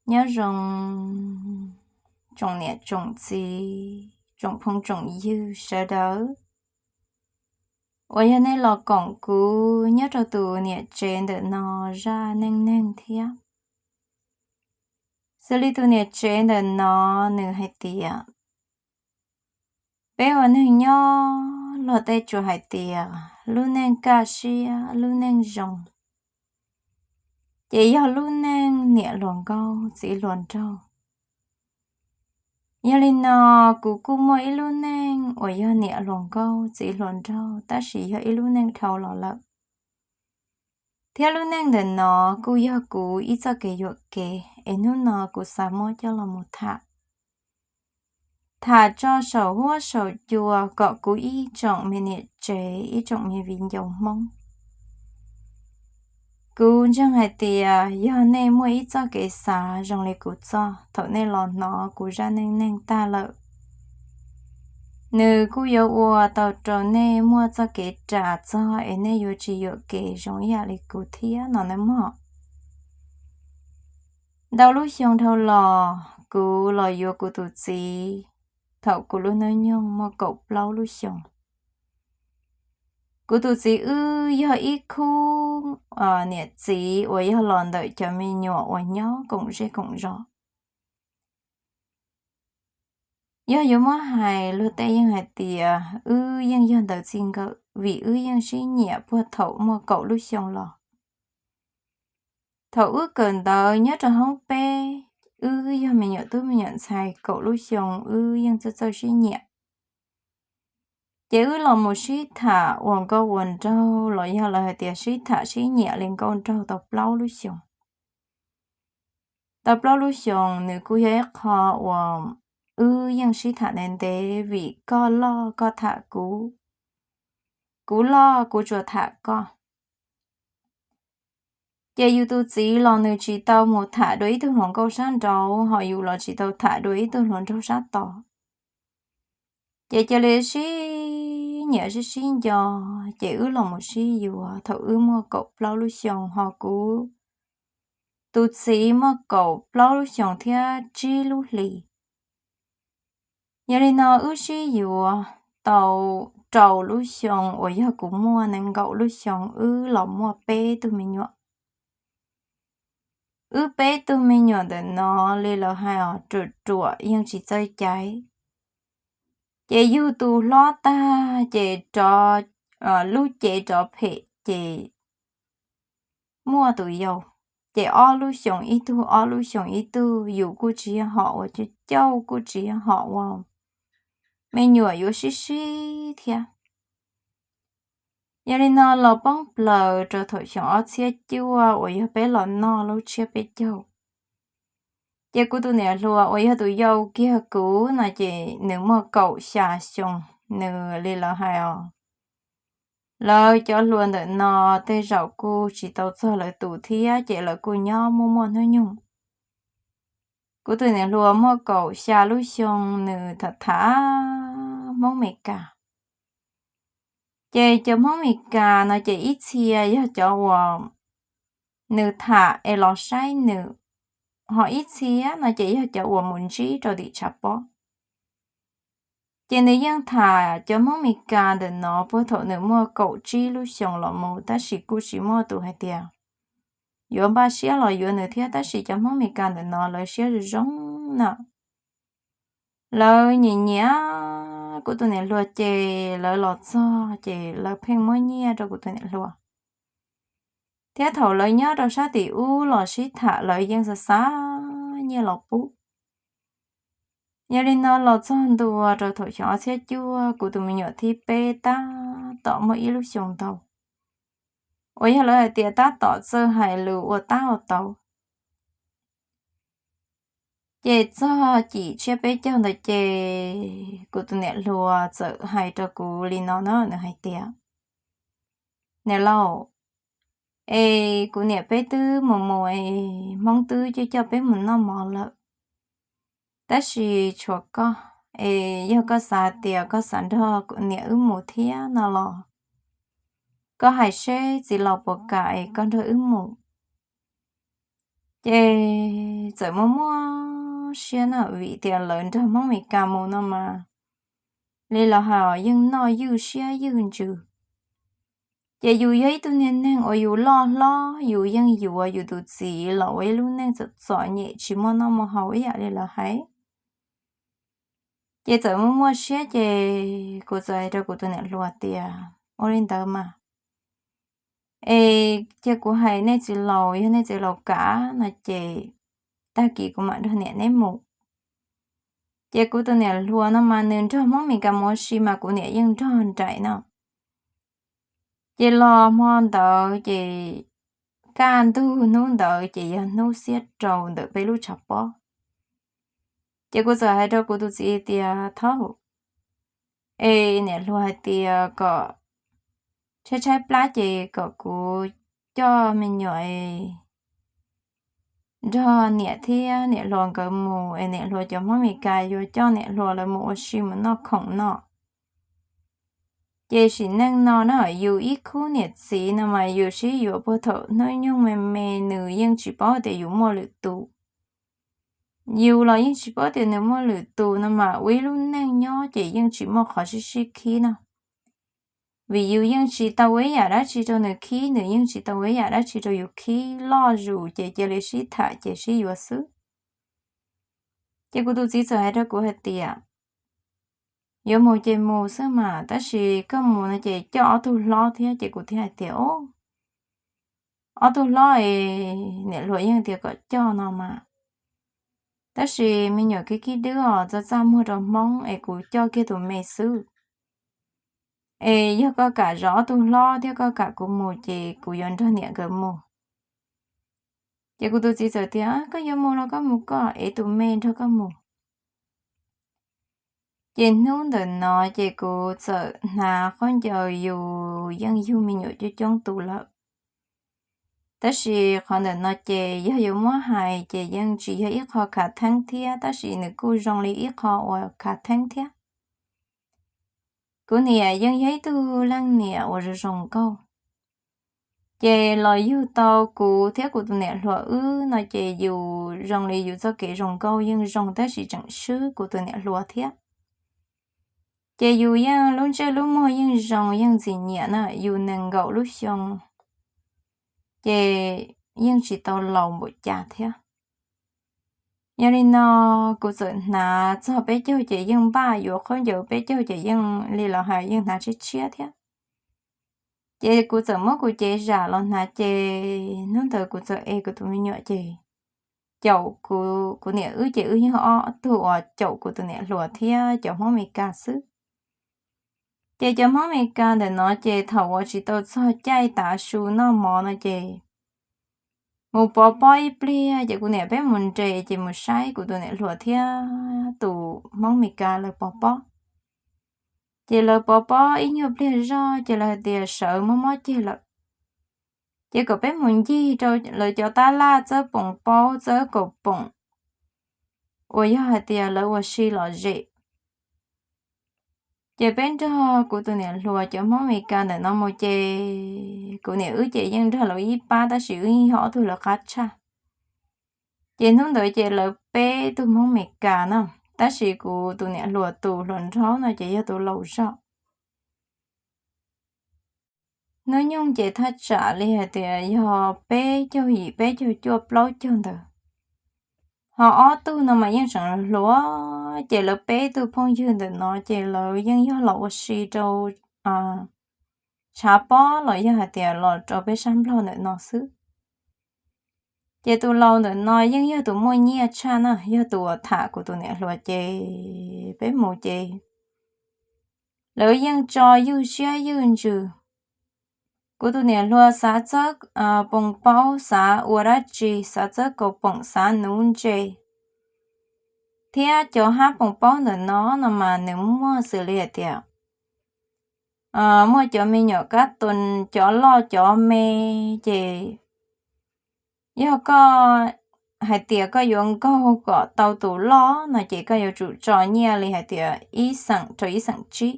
Nyob zoo tsoom niam tsoom txiv, tsoom phooj tsoom ywg sawv daws uas yog nej los koom kuv nyob rau tus niam tsev ntawm no zaj neej neeg thiab. Xws li tus niam tsev ntawm no nws hais tias, peb ua neeg nyob luag tej tsuas hais tias lub neej kaj siab lub neej zoo, ces yog lub neej niam hluas nkauj txiv hluas nraug. Yog li no, kuv kuj muaj ib lub neej uas yog niam hluas nkauj txiv hluas nraug tab sis yog ib lub neej dhau los lawm. Thiab lub neej ntawm no kuj yog kuv ib txoj kev yuam kev es hnub no kuv xav muab coj los mus tham, tham tso saum huab saum cua kom kuv ib tsoom me niam tsev ib tsoom me viv ncaus Hmoob, kuv ntseeg hais tias yog nej muaj ib txoj kev xav zoo li kuv txoj thaum nej los hnov kuv zaj neej neeg tag lawm, nws kuj yuav ua tau rau nej muaj txoj kev ras txog es nej yuav tsis yuam kev zoo ib yam li kuv thiab no nawb mog. Ntau lub xyoo dhau los kuv los yuav kuv tus txiv thaum kuv lub hnub nyoog muaj kaum plaub lub xyoos. Kuv tus txiv wb yog ib khub niam txiv uas yog los ntawm cov me nyuam uas nyob koom zej koom zos. Yog yuav muab hais luag tej yeej hais tias wb yeej yog ntawv txij nkawm vim wb yeej sib nyiam puag thaum muaj kaum lub xyoo los. Thaum wb kawm ntawv nyob rau hoob peb, wb yog me nyuam tub me nyuam ntxhais kaum lub xyoo wb yeej txawj txawj sib nyiam. Ces wb los mus sib tham ua nkauj ua nraug los yog lawv hais tias sib tham sib nyiam li nkauj nraug tau plaub lub xyoos. Tau plaub lub xyoos nws kuj yog ib qho uas wb yeej sib tham ntev ntev vim koj loj koj tham kuv, kuv loj kuv tsuas tham koj. Ces yus tus txiv los nws tsis tau mus tham dua ib tug hluas nkauj sab nraud, ho yus los tsis tau tham dua ib tug hluas nraug sab tod. Ces cia li sib nyiam sib sib nco, ces wb los mus sib yuav thaum wb muaj kaum plaub lub xyoos, ho kuv tus txiv muaj kaum plaub lub xyoos thiab tsib lub hlis. Yog li no wb sib yuav tau rau lub xyoo uas yog kuv muaj nees nkaum lub xyoos wb los muaj peb tug me nyuam. Wb peb tug me nyuam ntawm no li lawv hais os, ruam ruam yeej tsis txawj cai. Ces yug tus hlob tag ces rov, lub cev rov phem ces muaj tus yau, ces ob lub xyoos ib tug ob lub xyoos ib tug, yus kuj tsis yog hom uas cauj cauj, kuj tsis yog hom uas me nyuam yuav sib sib thiab. Yog li no los poob plaws rau thaum xyoo ob txhiab cuaj uas yog peb los noj lub tshiab peb caug. Ces kuv tus niam hluas uas yog tus yau kiag kuv no ces nws muaj kaum xya xyoo, nws li lawv hais os, lawv cov hluas ntawm no tej zaum kuj tsis tau txog lawv tus thiab ces lawv kuj nyob muaj muaj hnub nyoog. Kuv tus niam hluas muaj kaum xya lub xyoo, nws tham tham Hmoob Mes Kas. Ces cov Hmoob Mes Kas no ces ib txhia yog cov uas nws tham es los saib nws, ho ib txhia no ces yog cov uas mus ntsib rau tim tshav pob. Ces nws yeej tham cov Hmoob Mes Kas ntawm no puag thaum nws muaj kaum tsib lub xyoos los mus, tab sis kuj tsis muaj tus hais tias yuav npaj siab los yuav nws thiab, tab sis cov Hmoob Mes Kas ntawm no lawv siab zoo zoo na. Lawv nyiam nyiam kuv tus niam hluas ces lawv los txog ces lawv pheej muab nyiaj rau kuv tus niam hluas. Thiab thaum lawv nyob rau sab tim ub los sib tham lawv yeej xav xa nyiaj los pub. Yog li no los txog ntua rau thaum xyoo ob txhiab cuaj, kuv tus me nyuam thib peb tab tom muaj ib lub xyoos ntau, uas yog lawv hais tias tab tom txawj hais lus ua tab ua tau. Ces txog cim tshiab peb caug ntawd ces kuv tus niam hluas txawm hais rau kuv li no na, nws hais tias, niam laus, es kuv niam peb twb mus mus es Hmoob twb coj coj peb mus noj mov lawm, tab sis tshuav koj, es yog koj xav tias koj xav nrog niam wb mus thiab no los koj hais seb txiv laus puas kam es koj nrog wb mus. Ces txawm muaj muaj siab na, vim tias lawv nrog Hmoob Mes Kas mus no mas li los hais yeej noj ywj siab ywj ntsws. Ces yus yog ib tug niag neeg uas yus loj hlob, yus yeej yuav yus tus txiv los ua ib lub neej txom txom nyem tsis muaj noj muaj haus ib yam li lawv hais. Ces txawm muaj muaj siab ces kuv txawm hais rau kuv tus niam hluas tias, ua li ntawd mas es cia kuv hais nej txiv laus, yog nej txiv laus kam no ces tag kis kuv mam nrog niam neb mus. Ces kuv tus niam hluas no mas nws nrog Hmoob Mes Kas mus ua si mas kuv niam yeej nrog nraim no. Ces los hmo ntawd ces kaj ntug hnub ntawd ces yog hnub xiab rau ntawm peb lub tshav pob. Ces kuv txawm hais rau kuv tus txiv tias, thaub, es niam hluas hais tias kom tshaib tshaib plab ces kom kuv coj me nyuam nrog niam thiab niam hluas nkawd mus es niam hluas cov Hmoob Mes Kas yuav coj niam hluas lawv mus ua si mus noj khoom no. Ces sim neej no na yus ib khub niam txiv no mas yus sib yuav puag thaum hnub nyoog me me, nws yeej tsis paub tias yus muaj lwm tus. Yus los yeej tsis paub tias nws muaj lwm tus no mas ua ib lub neej nyob ces yeej tsis muaj qhov sib sib khib no. Vim yus yeej tsis tau ua ib yam dab tsi rau nws khib, nws yeej tsis tau ua ib yam dab tsi rau yus khib, loj zus ces cia li sib tham ces sib yuav xwb. Ces kuv tus txiv txawm hais rau kuv hais tias, yuav mus ces mus xwb mas, tab sis koj mus no ces coj ob tug hlob thiab. Ces kuv thiaj hais tias, o, ob tug hlob es niam hluas yeej tias kom coj no mas, tab sis me nyuam khib khib dwb os, txaj txaj muag rau Hmoob es kuv coj kiag tus me xwb. Es yog koj kam zov ob tug hlob thiab koj kam kuv mus ces kuv yuav nrog niam nkawd mus. Ces kuv tus txiv txawm tias, koj yuav mus los koj mus koj, es tus me nrog koj mus. Ces hnub ntawm no ces kuv txawm hnav khaub ncaws, yus yeej yug me nyuam coob coob tus lawm. Tab sis qhov ntawm no ces yog yuav muab hais ces yeej tsis yog ib qho khav theeb thiab, tab sis nws kuj zoo li ib qho uas khav theeb thiab. Kuv niam yeej yog ib tug leej niam uas zoo zoo nkauj, ces los yug tau kuv thiab kuv tus niam hluas wb no ces yus zoo li yus txoj kev zoo nkauj yeej zoo tab sis tseem swb kuv tus niam hluas thiab. Ces yus yeej lub ntsej lub muag yeej zoo yeej ntxim nyiam na, yus nees nkaum lub xyoo ces yeej tsis tau laus npaum cas thiab. Yog li no kuv txawm hnav txog peb caug ces yeej npaj yuav khaub ncaws, peb caug ces yeej li los hais yeej hnav tshiab tshiab thiab. Ces kuv txawm muab kuv cev zam los hnav ces hnub ntawd kuv txawm es kuv tus me nyuam ces caum kuv, kuv niam wb ces wb yog ob tug uas caum kuv tus niam hluas thiab cov Hmoob Mes Kas xwb. Ces cov Hmoob Mes Kas ntawm no ces thaum uas tsis tau txog caij tav su noj mov no ces mus pov pob ib pliag ces kuv niam peb mus nres ces mus saib kuv tus niam hluas thiab tus Hmoob Mes Kas lawv pov pob. Ces lawv pov pob ib nyuag pliag zog ces lawv hais tias sawv mob mob ceg lawm, ces kom peb mus ncig rau lawv cov tab laj txawb poom paub txawb kaus poom uas yog hais tias lawv ua si lom zem. Ces peb nrog kuv tus niam hluas cov Hmoob Mes Kas ntawm no mus ces kuv niam wb ces yeej nrog lawv ib pab tab sis wb yeej yog ob tug lawv qab tshaj. Ces hnub ntawd ces lawv peb tug Hmoob Mes Kas na, tab sis kuv tus niam hluas tus hluas nraug no ces yog tus laus zog. Hnub nyoog ces thaj tsam li hais tias yog peb caug yim peb caug cuaj plaub caug ntawd. Ho ob tug no mas yeej tseem hluas, ces lawv peb tug phooj ywg ntawm no ces lawv yeej yog los ua si rau tshav pob los yog hais tias los rau peb sab Nplog ntawm no xwb. Ces tus laus ntawm no yeej yog tus muaj nyiaj tshaj na, yog tus uas tham kuv tus niam hluas ces peb mus ces lawv yeej tso ywj siab ywj ntsws. Kuv tus niam hluas xav txawb poom paub, xav ua dab tsi, xav txawb kaus poom, xav nuv ntses, thiab cov hab poom paub ntawm no no mas nws muaj xws li hais tias muaj cov me nyuam kab tus, cov loj cov me, ces yog koj hais tias koj yuav nkaug kom tau tus loj no ces koj yuav tsum tso nyiaj li hais tias ib xeem rau ib xeem tsib.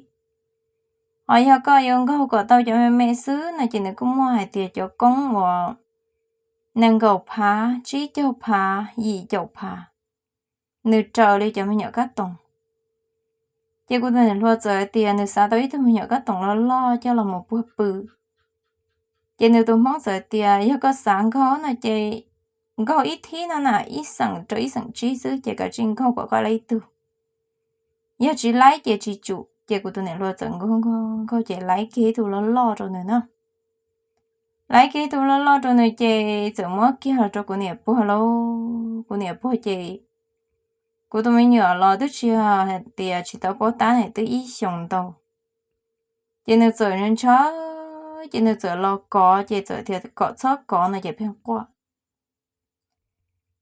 Ho yog koj yuav nkaug kom tau cov me me xwb no ces nws kuj muaj hais tias cov koob uas nees nkaum phav, tsib caug phav, yim caum phav, nws raws li cov me nyuam kab toom. Ces kuv tus niam hluas txawm hais tias nws xav tau ib tug me nyuam kab toom loj loj coj los mus puag pw. Ces nws tus hmoob txawm tias yog koj xav nkaug no ces nkaug ib thib no na, ib xeem rau ib xeem tsib xwb ces kav tsij nkaug kom koj laib ib tug. Yog tsis laib ces tsis tsum. Ces kuv tus niam hluas txawm nkaug nkaug nkaug ces laib kiag ib tug loj loj rau nws na. Laib kiag ib tug loj loj rau nws ces txawm muab kiag los rau kuv niam puag lauj. Kuv niam puag ces kuv tus me nyuam los twb tsis hais tias tsis tau paub tab ne, twb ib xyoos ntau. Ces nws txawm ntshaw, ces nws txawm los kov, ces txawm tias kom txhob kov no ces pheej quaj.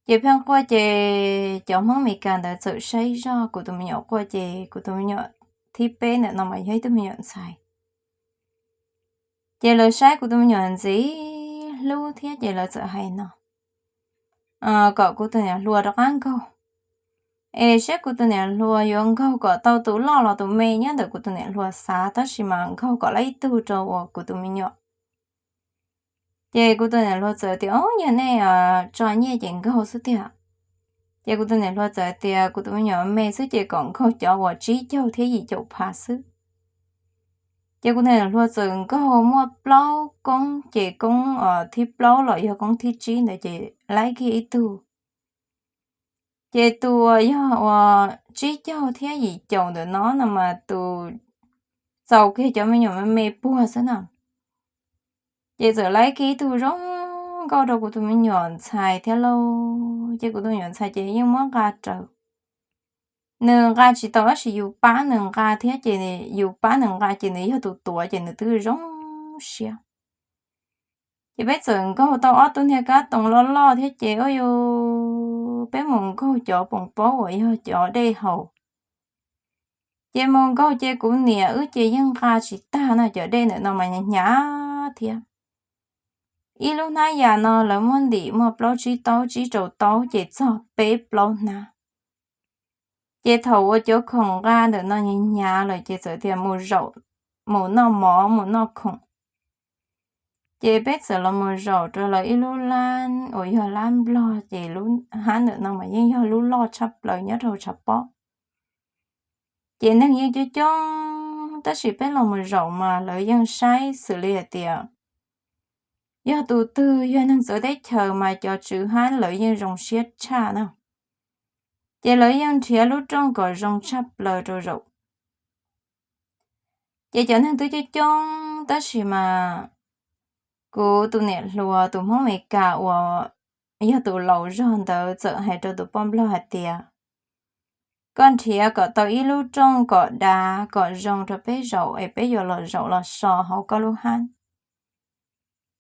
Ces pheej quaj ces cov Hmoob Amelikas ntawd txawm saib zog kuv tus me nyuam quaj ces kuv tus me nyuam thib peb ntawm no mas yog ib tug me nyuam ntxhais. Ces lawv saib kuv tus me nyuam ntxim hlub thiab ces lawv txawm hais no kom kuv tus niam hluas rov qab nkaug, es saib kuv tus niam hluas yuav nkaug kom tau tus loj los tus me nyob ntawm kuv tus niam hluas xav, tab sis mas nkaug kom laib ib tug rau uas kuv tus me nyuam. Ces kuv tus niam hluas txawm tias, Au, yog nej tso nyiaj ces nkaug xwb tiag. Ces kuv tus niam hluas txawm tias kuv tus me nyuam me xwb ces kom nkaug cov uas tsib caug thiab yim caum phav xwb. Ces kuv tus niam hluas txawm nkaug muaj plaub koob, ces koob thib plaub los yog koob thib tsib ntawd ces laib kiag ib tug. Ces tus uas yog uas tsib caug thiab yim caum ntawm no no mas tus txaus kiag cov me nyuam me me puag xwb na. Ces txawm laib kiag ib tug zoo nkauj rau kuv tus me nyuam ntxhais thiab lauj. Ces kuv tus me nyuam ntxhais ces yeej muab nqa raws. Nws nqa tsis tau tab sis yus pab nws nqa thiab ces yus pab nws nqa ces nws yog tus tuav ces nws twb zoo siab. Ces peb txawm nkaug tau ob tug niag kab toom loj loj thiab ces ua rau peb mus nkaug cov poom paub uas yog cov dej haus. Ces mus nkaug ces kuv niam wb ces yeej nqa tsis tag no, cov dej ntawm no mas hnyav hnyav thiab. Ib lub hnab yas no lawv muab ntim muaj plaub tsib taub, tsib rau taub ces txog peb plaub hnab. Ces thaum uas cov khoom nqa ntawm no hnyav hnyav lawm ces txawm tias mus zaum, mus noj mov mus noj khoom. Ces peb txawm los mus zaum rau lawv ib lub lab uas yog lab nplog, ces lub hab ntawm no mas yeej yog lub loj tshaj plaws nyob rau tshav pob. Ces neeg yeej coob coob tab sis peb los mus zaum mas lawv yeej saib xws li hais tias yog tus twg yog neeg txawv teb chaws mas cov tswv hab lawv yeej zoo siab tshaj na. Ces lawv yeej nrhiav lub rooj kom zoo tshaj plaws rau zaum. Ces cov neeg twb coob coob tab sis mas kuv tus niam hluas tus Hmoob Amelikas uas yog tus laus zog ntawd txawm hais rau tus poj nplog hais tias, Koj nrhiav kom tau ib lub rooj kom dav kom zoo rau peb zaum es peb yuav los zaum los so hauv koj lub hab.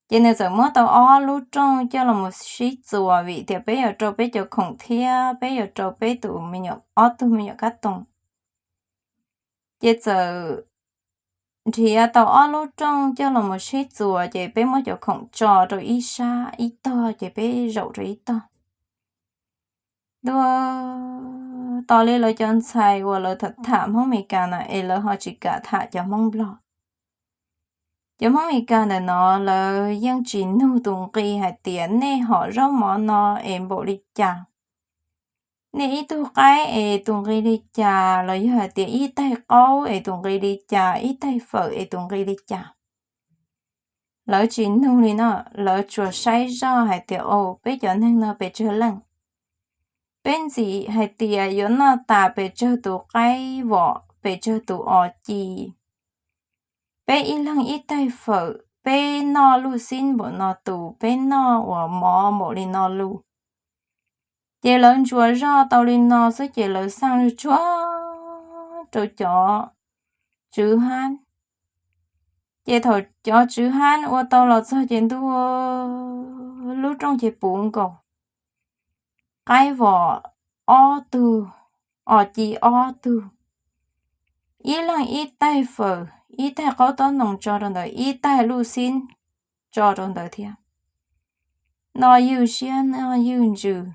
Ces nws txawm muab tau ob lub rooj coj los mus sib txuas vim tias peb yuav rau peb cov khoom thiab peb yuav rau peb tus me nyuam, ob tug me nyuam kab toom. Ces txawm nrhiav tau ob lub rooj coj los mus sib txuas ces peb muab cov khoom tso rau ib sab ib tog ces peb zaum rau ib tog. Ntua, tos li lawv cov ntxhais uas lawv tham tham Hmoob Amelikas na es lawv ho tsis kam tham cov Hmoob Nplog. Cov Hmoob Amelikas ntawm no lawv yeej tsis nug tus nqi hais tias nej hom zaub mov no es npaum li cas, nej ib tug qaib es tus nqi li cas, los yog hais tias ib taig qaub es tus nqi li cas, ib taig fawm es tus nqi li cas. Lawv tsis nug li no, lawv tsuas saib zoj hais tias, o, peb cov neeg no pes tsawg leej. Peb ntxim hais tias yuav noj tas pes tsawg tus qaib vom, pes tsawg tus os ci. Peb ib leeg ib taig fawm, peb noj luj xib npaum no tus, peb noj uas mov npaum li no lus. Ces lawv ntsuas zoj tau li no xwb ces lawv xaj tsuag tsuag rau cov tswv hab. Ces thaum cov tswv hab ua tau los txog ces ntua, lub rooj ces puv nkaus, qaib vom ob tug, os ci ob tug, ib leeg ib taig fawm, ib taig qaub taub noos tso rau ntawd, ib taig luj xib tso rau ntawd thiab. Noj ywj siab noj ywj ntsws.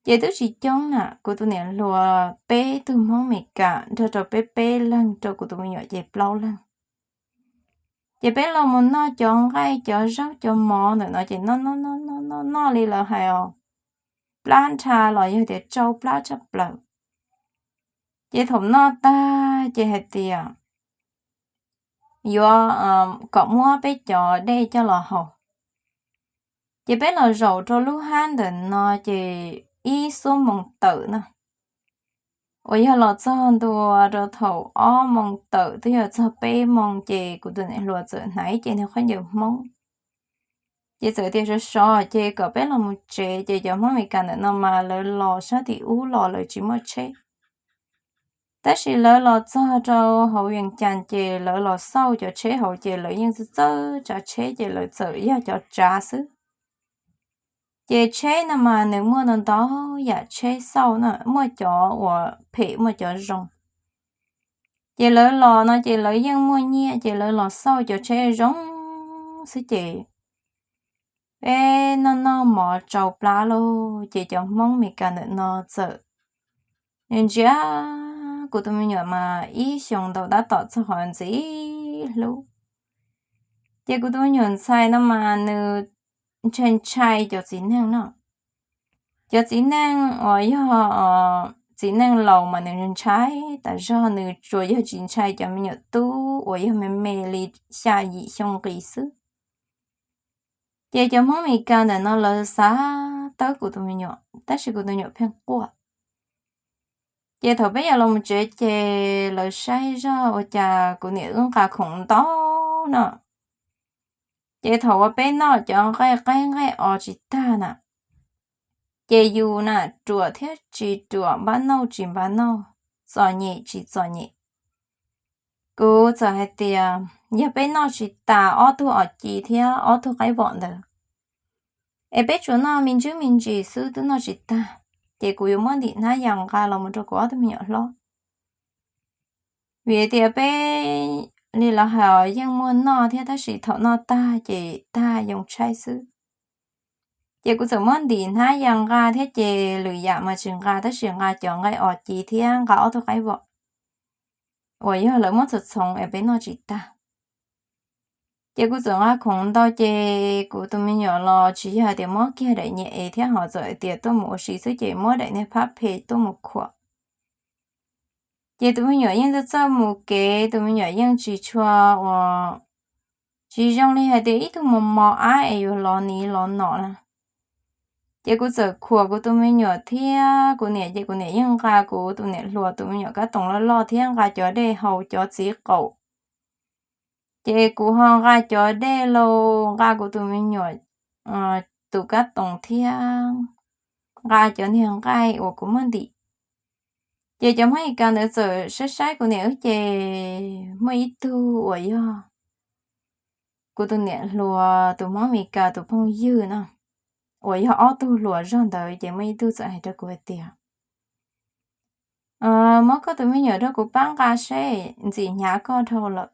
Ces twb tsis coob na, kuv tus niam hluas peb tug Hmoob Mes Kas nrog rau peb peb leeg, rau kuv tus me nyuam ces plaub leeg. Ces peb los mus noj cov nqaij cov zaub cov mov ntawm no ces noj noj noj noj noj li lawv hais os, plab nrha los yog tias tsau plab tshaj plaws. Ces thaum noj tag ces hais tias yuav kom muab peb cov dej coj los haus. Ces peb los zaum rau lub hab ntawm no ces ib xuab moos tawm na, uas yog los txog ntua rau thaum ob moos tawm twb yog txog peb moos ces kuv tus niam hluas txawm hnav ib ce niag khaub ncaws Hmoob, ces txawm tias sov sov ces kom peb los mus tsev. Ces cov Hmoob Amelikas ntawm no mas lawv los sab tim ub los lawv tsis muaj tsheb. Tab sis lawv los txog rau hauv Vees Cas ces lawv los xauj cov tsheb hauv ces lawv yeej txawj txawj tsav tsheb ces lawv txawm yog cov tsav xwb. Ces tsheb no mas nws muaj ntau ntau yam tsheb xauj na, muaj cov uas phem muaj cov zoo. Ces lawv los no ces lawv yeej muaj nyiaj ces lawv los xauj cov tsheb zoo xwb ces peb noj noj mov tsau plab lauj ces cov Hmoob Amelikas ntawm no txawm ntsia kuv tus me nyuam mas ib xyoos ntau tab tom txog qhov ntxim hlub. Ces kuv tus me nyuam ntxhais no mas nws ntshai ntshai cov txiv neej no. Cov txiv neej uas yog txiv neej laus mas nws ntshai tas zog, nws tsuas yog tsis ntshai cov me nyuam tub uas yog me me li xya yim xyoo nqis xwb. Ces cov Hmoob Amelikas ntawm no lawv xav tawb kuv tus me nyuam tab sis kuv tus me nyuam pheej quaj. Ces thaum peb yuav los mus tsev ces lawv saib zog ua cas kuv niam wb nqa khoom ntau no. Ces thaum uas peb noj cov nqaij qaib nqaij os tsis tag na, ces yus na ruam thiab tsis ruam, npab nauj tsis npab nauj, txom nyem tsis txom nyem. Kuv txawm hais tias yog peb noj tsis tas ob tug os ci thiab ob tug qaib vom ntawd, es peb tsuas noj me ntsis me ntsis xwb twb noj tsis tag, ces kuv yuav muab ntim hnab yas nqa los mus rau kuv ob tug me nyuam hlob. Vim tias peb li lawv hais yeej muaj noj thiab tab sis thaum noj tag ces tag yoo tshaib xwb. Ces kuv txawm muab ntim hnab yas nqa thiab ces lwm yam mas tsis nqa tab sis nqa cov nqaij os ci thiab nqa ob tug qaib vom uas yog lawv muab txhoov txhoov es peb noj tsis tag. Ces kuv txawm nqa khoom ntau ces kuv tus me nyuam los tsis yog hais tias muab kiag daim nyias es thiab ho txawm hais tias tuaj mus ua si xwb ces muab daim niag phab phe tuaj mus khuam. Ces tus me nyuam yeej txawj txawj mus kev, tus me nyuam yeej tsis tshua uas tsis zoo li hais tias ib tug mos mos ab es yuav lov niv lov nom na. Ces kuv txawm khuam kuv tus me nyuam thiab kuv niam ces kuv niam yeej nqa kuv tus niam hluas tus me nyuam kab toom loj loj thiab nqa cov dej haus cov txiv qaum. Ces kuv ho nqa cov dej los nqa kuv tus me nyuam tus kab toom thiab nqa cov niag nqaij uas kuv muab ntim. Ces cov Hmoob Meskas ntawd txawm saib saib kuv niam wb ces muaj ib tug uas yog kuv tus niam hluas tus Hmoob Meskas tus phooj ywg na, uas yog ob tug hluas zog ntawd ces muaj ib tug txawm hais rau kuv hais tias, muab koj tus me nyuam rau kuv pab nqa seb, ntxim hnyav koj dhau lawm.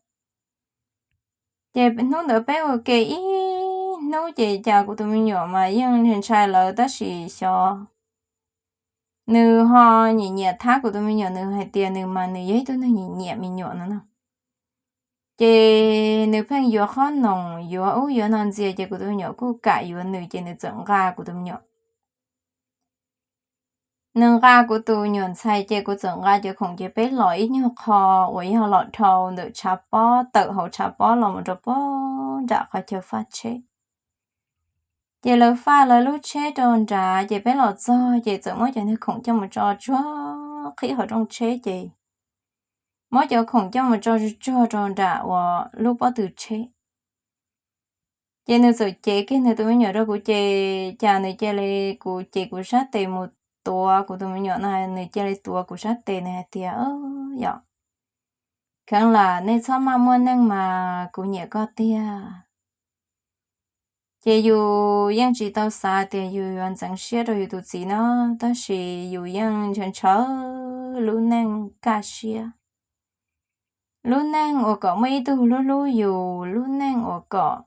Ces hnub ntawd peb ua ke ib hnub ces cas kuv tus me nyuam mas yeej ntshai lawv tab sis xyov nws ho nyiam nyiam thab kuv tus me nyuam, nws hais tias nws mas nws yog ib tug neeg nyiam nyiam me nyuam no na. Ces nws pheej yuav qhob noom yuav ub yuav no ntxias ces kuv tus me nyuam kuj kam yuav nws ces nws txawm nqa kuv tus me nyuam. Nws nqa kuv tus nyuam ntxhais ces kuv txawm nqa cov khoom ces peb los ib nyuag qho uas yog los dhau ntawm tshav pob, tawm hauv tshav pob los mus rau pem nram qhov chaw faj tsheb. Ces lawv faj lawv lub tsheb rau nrad ces peb los txog ces txawm muab cov niag khoom coj mus tso tsuag qhib hauv rooj tsheb ces muab cov khoom coj mus tso tsuag tsuag rau nram uas lub pob tw tsheb. Ces nws txawm cev kiag nws tus me nyuam rau kuv ces cas nws cia li, kuv ces kuv sab tes mus tuav kuv tus me nyuam no, nws cia li tuav kuv sab tes, nws hais tias, yom, kheev lam nej txhob maj muaj neej mas kuv nyiam koj tiag. Ces yus yeej tsis tau xav tias yus yuav ntxeev siab rau yus tus txiv no, tab sis yus yeej ntshaw ntshaw lub neej kaj siab, lub neej uas kom muaj ib tug hlub hlub yus, lub neej uas kom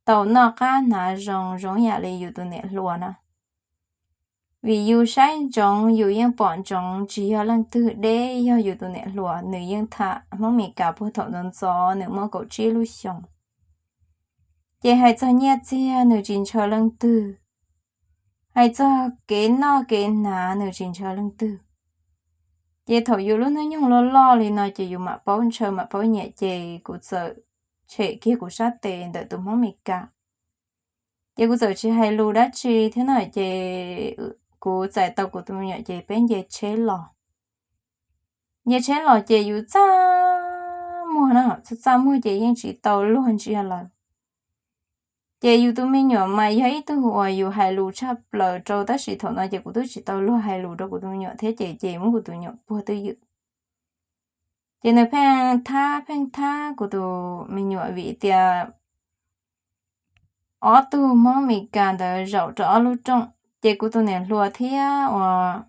tau noj qab hnav zoo zoo yam li yus tus niam hluas na. Vim yus saib ntsoov yus yeej pom ntsoov tsis yog leej twg deb, yog yus tus niam hluas, nws yeej tham Hmoob Meskas puag thaum ntxov ntxov nws muaj kaum tsib lub xyoos. Ces hais txog nyiaj txiag nws tsis ntshaw leej twg, hais txog kev noj kev hnav nws tsis ntshaw leej twg. Ces thaum yus lub hnub nyoog loj loj li no ces yus mam paub ntshaw mam paub nyiam, ces kuv txawm tshem kiag kuv sab tes ntawm tus Hmoob Mes Kas. Ces kuv txawm tsis hais lus dab tsi thiab no, ces kuv txais tau kuv tus me nyuam ces peb nce tsheb los. Nce tsheb los ces yus txaj muag no, txaj muag ces yeej tsis tau luag ntsia lawm. Ces yus tus me nyuam mas yog ib tug uas yus hais lus tshaj plaws rau, tab sis thaum no ces kuv twb tsis tau luag hais lus rau kuv tus me nyuam thiab, ces ces muab kuv tus me nyuam puag twj ywm. Ces nws pheej thab pheej thab kuv tus me nyuam vim tias ob tug Hmoob Mes Kas ntawd zaum rau ob lub rooj, ces kuv tus niam hluas thiab uas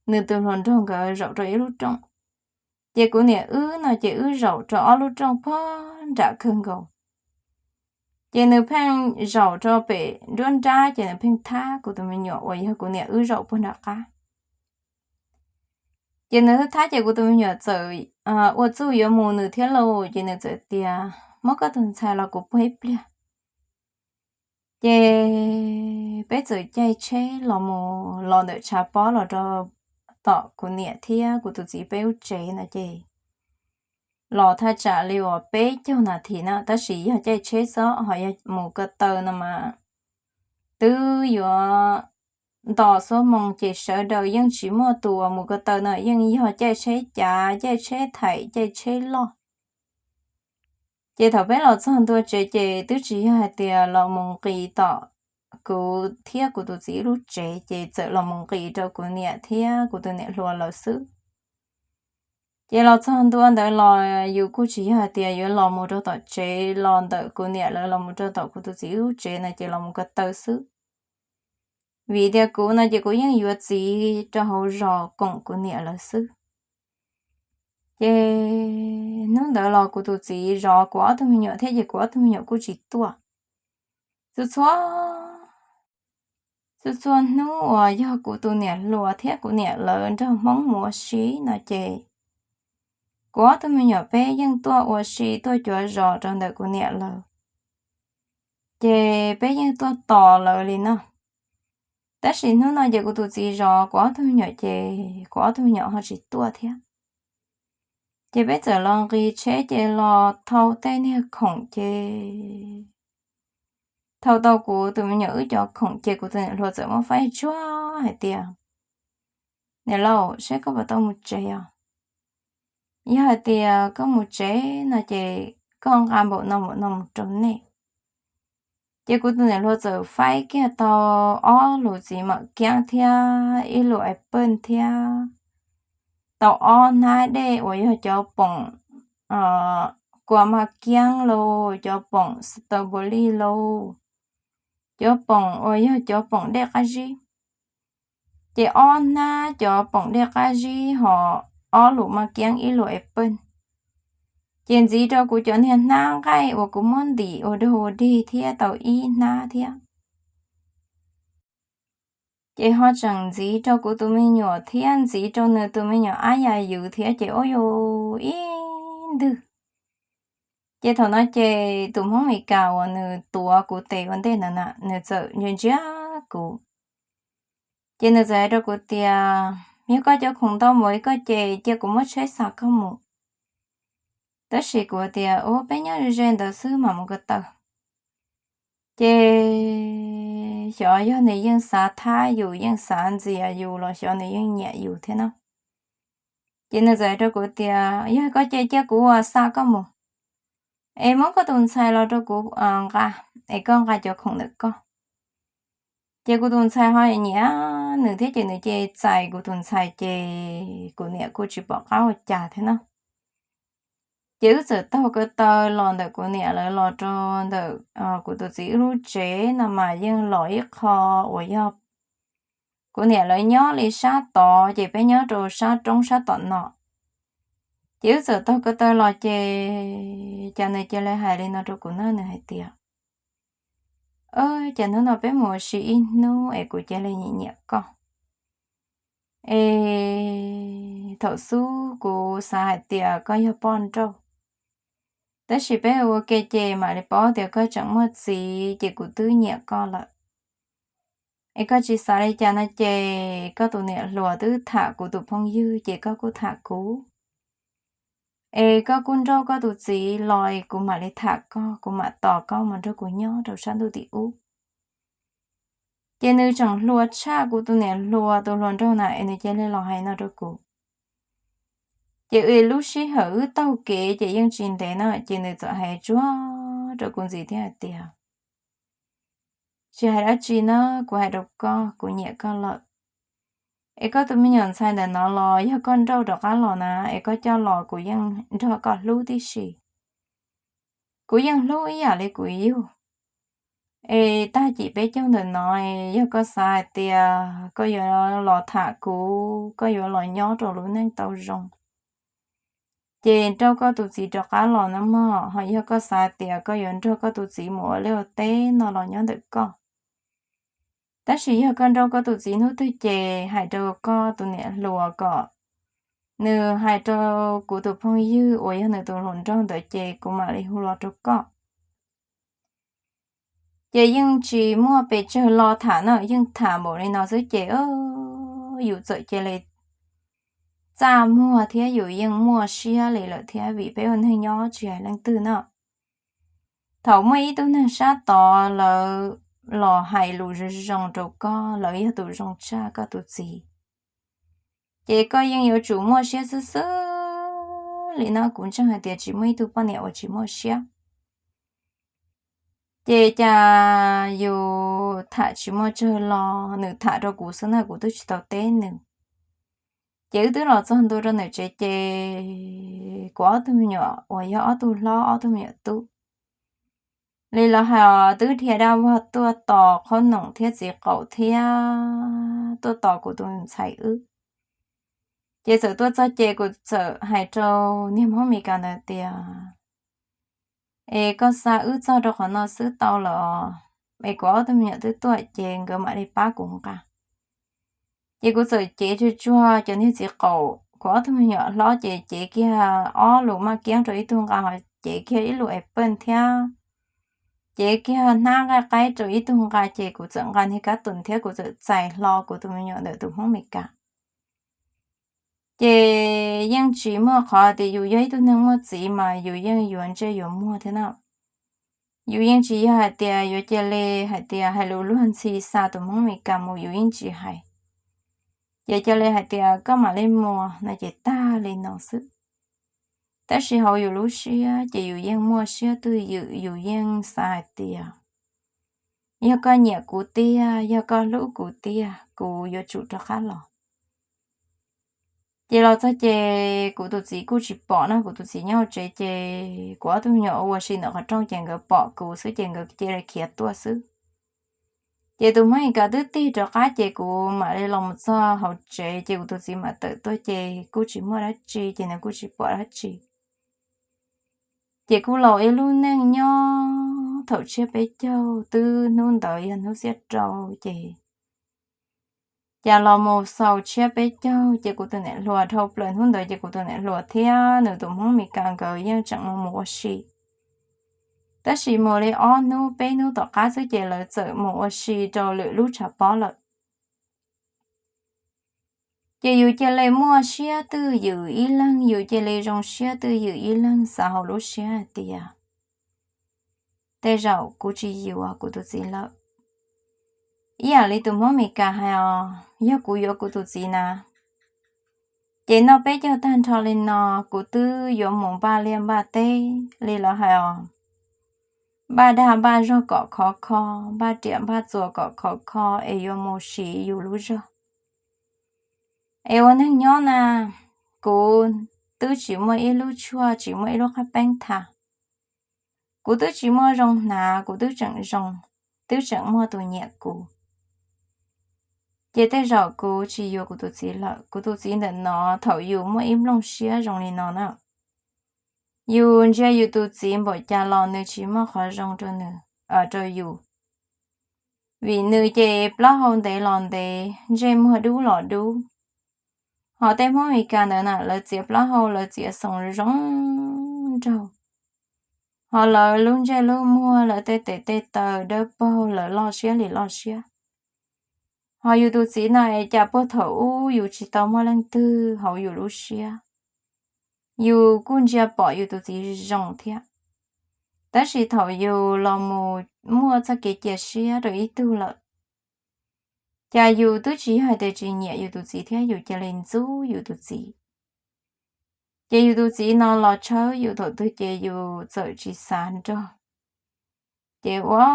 nws tus hluas nraug nkawd zaum rau ib lub rooj. Ces kuv niam wb no ces wb zaum rau ob lub rooj puag nram kawg nkaus. Ces nws pheej zaum rau pem nruab nrab, ces nws pheej thab kuv tus me nyuam uas yog kuv niam wb zaum puag nram qab. Ces nws thab ces kuv tus me nyuam txawm ua txuj yuav mus nws thiab lauj, ces nws txawm tias, Muab koj tus ntxhais los kuv puag ib pliag. Ces peb txawm caij tsheb los mus los ntawm tshav pob los rau tom kuv niam thiab kuv tus txiv peb lub tsev no ces los thaj tsam li uas peb caug nas this na, tab sis yog caij tsheb xwb, ho yog mus ko taw no mas twb yuav nto xuab moos, ces sawv daws yeej tsis muaj tus uas mus ko taw no, yeej yog caij tsheb cav, caij tsheb thaim, caij tsheb loj. Ces thaum peb los txog ntua tsev ces twb tsis yog hais tias los mus nqis tom kuv thiab kuv tus txiv lub tsev, ces txawm los mus nqis rau kuv niam thiab kuv tus niam hluas lawv xwb. Ces los txog ntua ntawd los yus kuj tsis yog hais tias yuav los mus rau tom tsev, los ntawm kuv niam lawv los mus rau tom kuv tus txiv lub tsev no ces los mus ko taw xwb. Vim tias kuv no ces kuv yeej yuav txiv rau hauv zos koom kuv niam lawv xwb. Ces hnub ntawd los kuv tus txiv zov kuv ob tug me nyuam thiab, ces kuv ob tug me nyuam kuj tsis tuaj. Txhua txhua, txhua txhua hnub uas yog kuv tus niam hluas thiab kuv niam lawv nrog Hmoob mus ua si no ces kuv ob tug me nyuam peb yeej tuaj ua si tuaj cuav zos rau ntawm kuv niam lawv. Ces peb yeej tuaj tos lawv li no. Tab sis hnub no ces kuv tus txiv zov kuv ob tug me nyuam ces kuv ob tug me nyuam ho tsis tuaj thiab. Ces peb txawm los nqis tsheb ces los thau tej niag khoom ces thau tau kuv tus me nyuam wb cov khoom ces kuv tus niam hluas txawm muab faib tsuag hais tias, Niam laus, seb koj puas tau mus tsev os? Yog hais tias koj mus tsev no ces koj nqa npaum no npaum no mus rau nej. Ces kuv tus niam hluas txawm faib kiag tau ob lub txiv mam kiab thiab ib lub apple thiab tau ob hnab dej uas yog cov poom kua maj kiab lauj, cov poom strawberry lauj, cov poom uas yog cov poom dej qab zib. Ces ob hnab cov poom dej qab zib ho ob lub maj kiab ib lub apple. Ces ntxiv rau kuv cov niag hnab nqaij uas kuv muab ntim ua dog ua dig thiab tau ib hnab thiab. Ces ho tseem ntxiv rau kuv tus me nyuam thiab ntxiv rau nws tus me nyuam ab yam yus thiab ces ua yus ib ntwg. Ces thaum no ces tus Hmoob Mes Kas uas nws tuav kuv tes ua ntej ntawd na nws txawm ntsia ntsia kuv. Ces nws txawm hais rau kuv tias, Yog koj cov khoom ntau npaum li koj ces cia kuv muab tsheb xa koj mus. Tab sis kuv tias, Ua peb nyob ze ze ntawd xwb mam mus ko taw. Ces xyov yog nws yeej xav thab yus yeej xav ntxias yus los xyov nws yeej nyiam yus thiab na. Ces nws txawm hais rau kuv tias, Yog koj ces cia kuv xa koj mus, es muab koj tus ntxhais los rau kuv nqa, es koj nqa cov khoom ntawm koj. Ces kuv tus ntxhais ho nyiam nws thiab ces nws ces txais kuv tus ntxhais ces kuv niam kuj tsis pom qab ua cas thiab na. Ces wb txawm taug ko taw los ntawm kuv niam lawv los rau ntawm kuv tus txiv wb lub tsev no mas yeej los ib qho uas yog kuv niam lawv nyob li sab tod ces peb nyob rau sab roob sab tom no. Ces wb txawm taug ko taw los ces cas nws cia li hais li no rau kuv na, nws hais tias, Cas hnub no peb mus ua si ib hnub es kuv cia li nyiam nyiam koj. Es thaum xub kuv xav hais tias koj yog poj nrauj, Tab sis peb ua ke ces mam li paub tias koj tseem muaj txiv ces kuv twb nyiam koj lawm. Es koj tsis xav li cas no ces koj tus niam hluas twb tham kuv tus phooj ywg ces koj kuj tham kuv. Es koj kuj nrauj koj tus txiv los es kuv mam li tham koj, kuv mam tos koj mus nrog kuv nyob rau sab ntuj tim ub. Ces nws tseem hluas tshaj kuv tus niam hluas tus hluas nraug na es nws cia li los hais no rau kuv. Ces lub sij hawm wb taug kev ces yeej tsis ntev na ces nws txawm hais tsuag rau kuv ntxiv thiab hais tias, tsis hais dab tsi na, kuv hais rau koj, kuv nyiam koj lawm. Es koj tus me nyuam ntxhais ntawm no los yog koj nrauj rov qab los na, es koj coj los kuv yeej nrog koj hlub tib si. Kuv yeej hlub ib yam li kuv yug. Es tag kis peb caug ntawm no, yog koj xav hais tias koj yuav los tham kuv, koj yuav los nyob rau lub neej tau zoo, ces nrauj koj tus txiv rov qab los na mog. Ho yog koj xav tias koj yuav nrog koj tus txiv mus ua liaj ua teb no los nyob ntawm koj. Tab sis yog koj nrauj koj tus txiv hnub twg ces hais rau koj tus niam hluas kom nws hais rau kuv tus phooj ywg uas yog nws tus hluas nraug ntawd ces kuv mam li hu los rau koj. Ces yeej tsis muaj pes tsawg lo tham na, yeej tham npaum li no xwb ces yus txawm cia li txaj muag thiab yus yeej muaj siab li lawm thiab vim peb ua neeg nyob tsis hais leej twg na. Thaum muaj ib tug neeg sab tod lawv los hais lus zoo zoo rau koj, lawv yog tus zoo tshaj koj tus txiv, ces koj yeej yuav tsum muaj siab xwb xwb li no. Kuv ntseeg hais tias tsis muaj ib tug poj niam uas tsis muaj siab. Ces cas yus tham tsis muaj tsawg lo, nws tham rau kuv xwb na, kuv twb tsis tau teb nws. Ces wb twb los txog ntua rau ntawm tsev ces kuv ob tug me nyuam uas yog ob tug hlob ob tug me nyuam tub li lawv hais os, twb dhia dab vog tuaj tos qhob noom thiab txiv qaum thiab tuaj tos kuv tus ntxhais wb. Ces txawm tuaj txog ces kuv txawm hais rau niag Hmoob Mes Kas ntawd tias, es koj xa wb txog rau qhov no xwb tau lawm os, es kuv ob tug me nyuam twb tuaj ces nkawd mam li pab kuv nqa. Ces kuv txawm cev tsuag tsuag cov niag txiv qaum, kuv ob tug me nyuam hlob ces cev kiag ob lus maj kiab rau ib tug nqa, ho cev kiag ib lus es pej thiab cev kiag hnab nqaij qaib rau ib tug nqa, ces kuv txawm nqa niag kab tus thiab kuv txawm txais hlo kuv tus me nyuam ntawm tus Hmoob Mes Kas. Ces yeej tsis muaj qhov tias yus yog ib tug neeg muaj txiv mas yus yeej yuav ntsej yuav muag thiab na. Yus yeej tsis yog hais tias yuav cia li hais tias hais lus luag ntxhi xa tus Hmoob Mes Kas mus, yus yeej tsis hais. Ces cia li hais tias koj mam li mus no ces tag li no xwb. Tab sis hauv yus lub siab ces yus yeej muaj siab twj ywm, yus yeej xav hais tias yog koj nyiam kuv tiag, yog koj hlub kuv tiag, kuv yuav tsum rov qab los. Ces los txog ces kuv tus txiv kuj tsis pom no, kuv tus txiv nyob hauv tsev ces kuv ob tug me nyuam ua si ntawm qhov rooj ces nkawd pom kuv xwb ces nkawd cia li khiav tuaj xwb. Ces tus Hmoob Mes Kas twb tig rov qab ces kuv mam li los mus txog hauv tsev ces kuv tus txiv mam tawm tuaj ces kuj tsis muaj dab tsi ces nws kuj tsis pom dab tsi. Ces kuj los ib lub neej nyob thaum tshiab peb caug, twb hnub ntawd yog hnub xiab rau ces cas los mus xaus tshiab peb caug ces kuv tus niam hluas, dhau plaws hnub ntawd ces kuv tus niam hluas thiab nws tus Hmoob Mes Kas nkawd yeej tseem mus mus ua si. Tab sis mus li ob hnub peb hnub tom qab xwb ces lawv txawm mus ua si rau lwm lub tshav pob lawm. Ces yus cia li muaj siab twj ywm ib leeg, yus cia li zoo siab twj ywm ib leeg, xav hauv lub siab hais tias tej zaum kuv tsis yuav kuv tus txiv lawm. Ib yam li tus Hmoob Mes Kas hais os, yog kuv yuav kuv tus txiv na, ces noj peb caug tag nrho li no, kuv twb yuav mus npaj liaj npaj teb li lawv hais os, npaj dag npaj zog kom khov kho, npaj riam npaj txuas kom khov kho es yuav mus siv yus lub zog. Es ua neeg nyob na, kuv twb tsis muaj ib lub tshuaj, tsis muaj ib lub qab peeb tha. Kuv twb tsis muaj zoo hnav, kuv twb tseem zoo, twb tseem muaj tus nyiam kuv. Ces tej zaum kuv tsis yuav kuv tus txiv lawm. Kuv tus txiv ntawm no, thaum yus muaj ib nplooj siab zoo li no na, yus ntsia yus tus txiv npaum cas los nws tsis muaj qhov zoo rau nws, rau yus. Vim nws ces plaub hau ntev los ntev, ntsej muag dub los dub. Ho tej Hmoob Mes Kas ntawd na, lawv txiav plaub hau lawv txiav xoo zoo nraug. Ho lawv lub ntsej lub muag, lawv tej tes tej taw dawb paug, lawv loj siab li loj siab. Ho yus tus txiv no es cas puag thaum ub yus tsis tau muaj leej twg hauv yus lub siab. Yus kuj ntsia pom yus tus txiv zoo thiab, tab sis thaum yus los mus muaj txoj kev cia siab rau ib tug lawm, cas yus twb tsis yog hais tias tsis nyiam yus tus txiv thiab, yus cia li ntxub yus tus txiv. Ces yus tus txiv no los tshawb yus thaum twg ces yus txawm tsis xav nrog. Ces ua,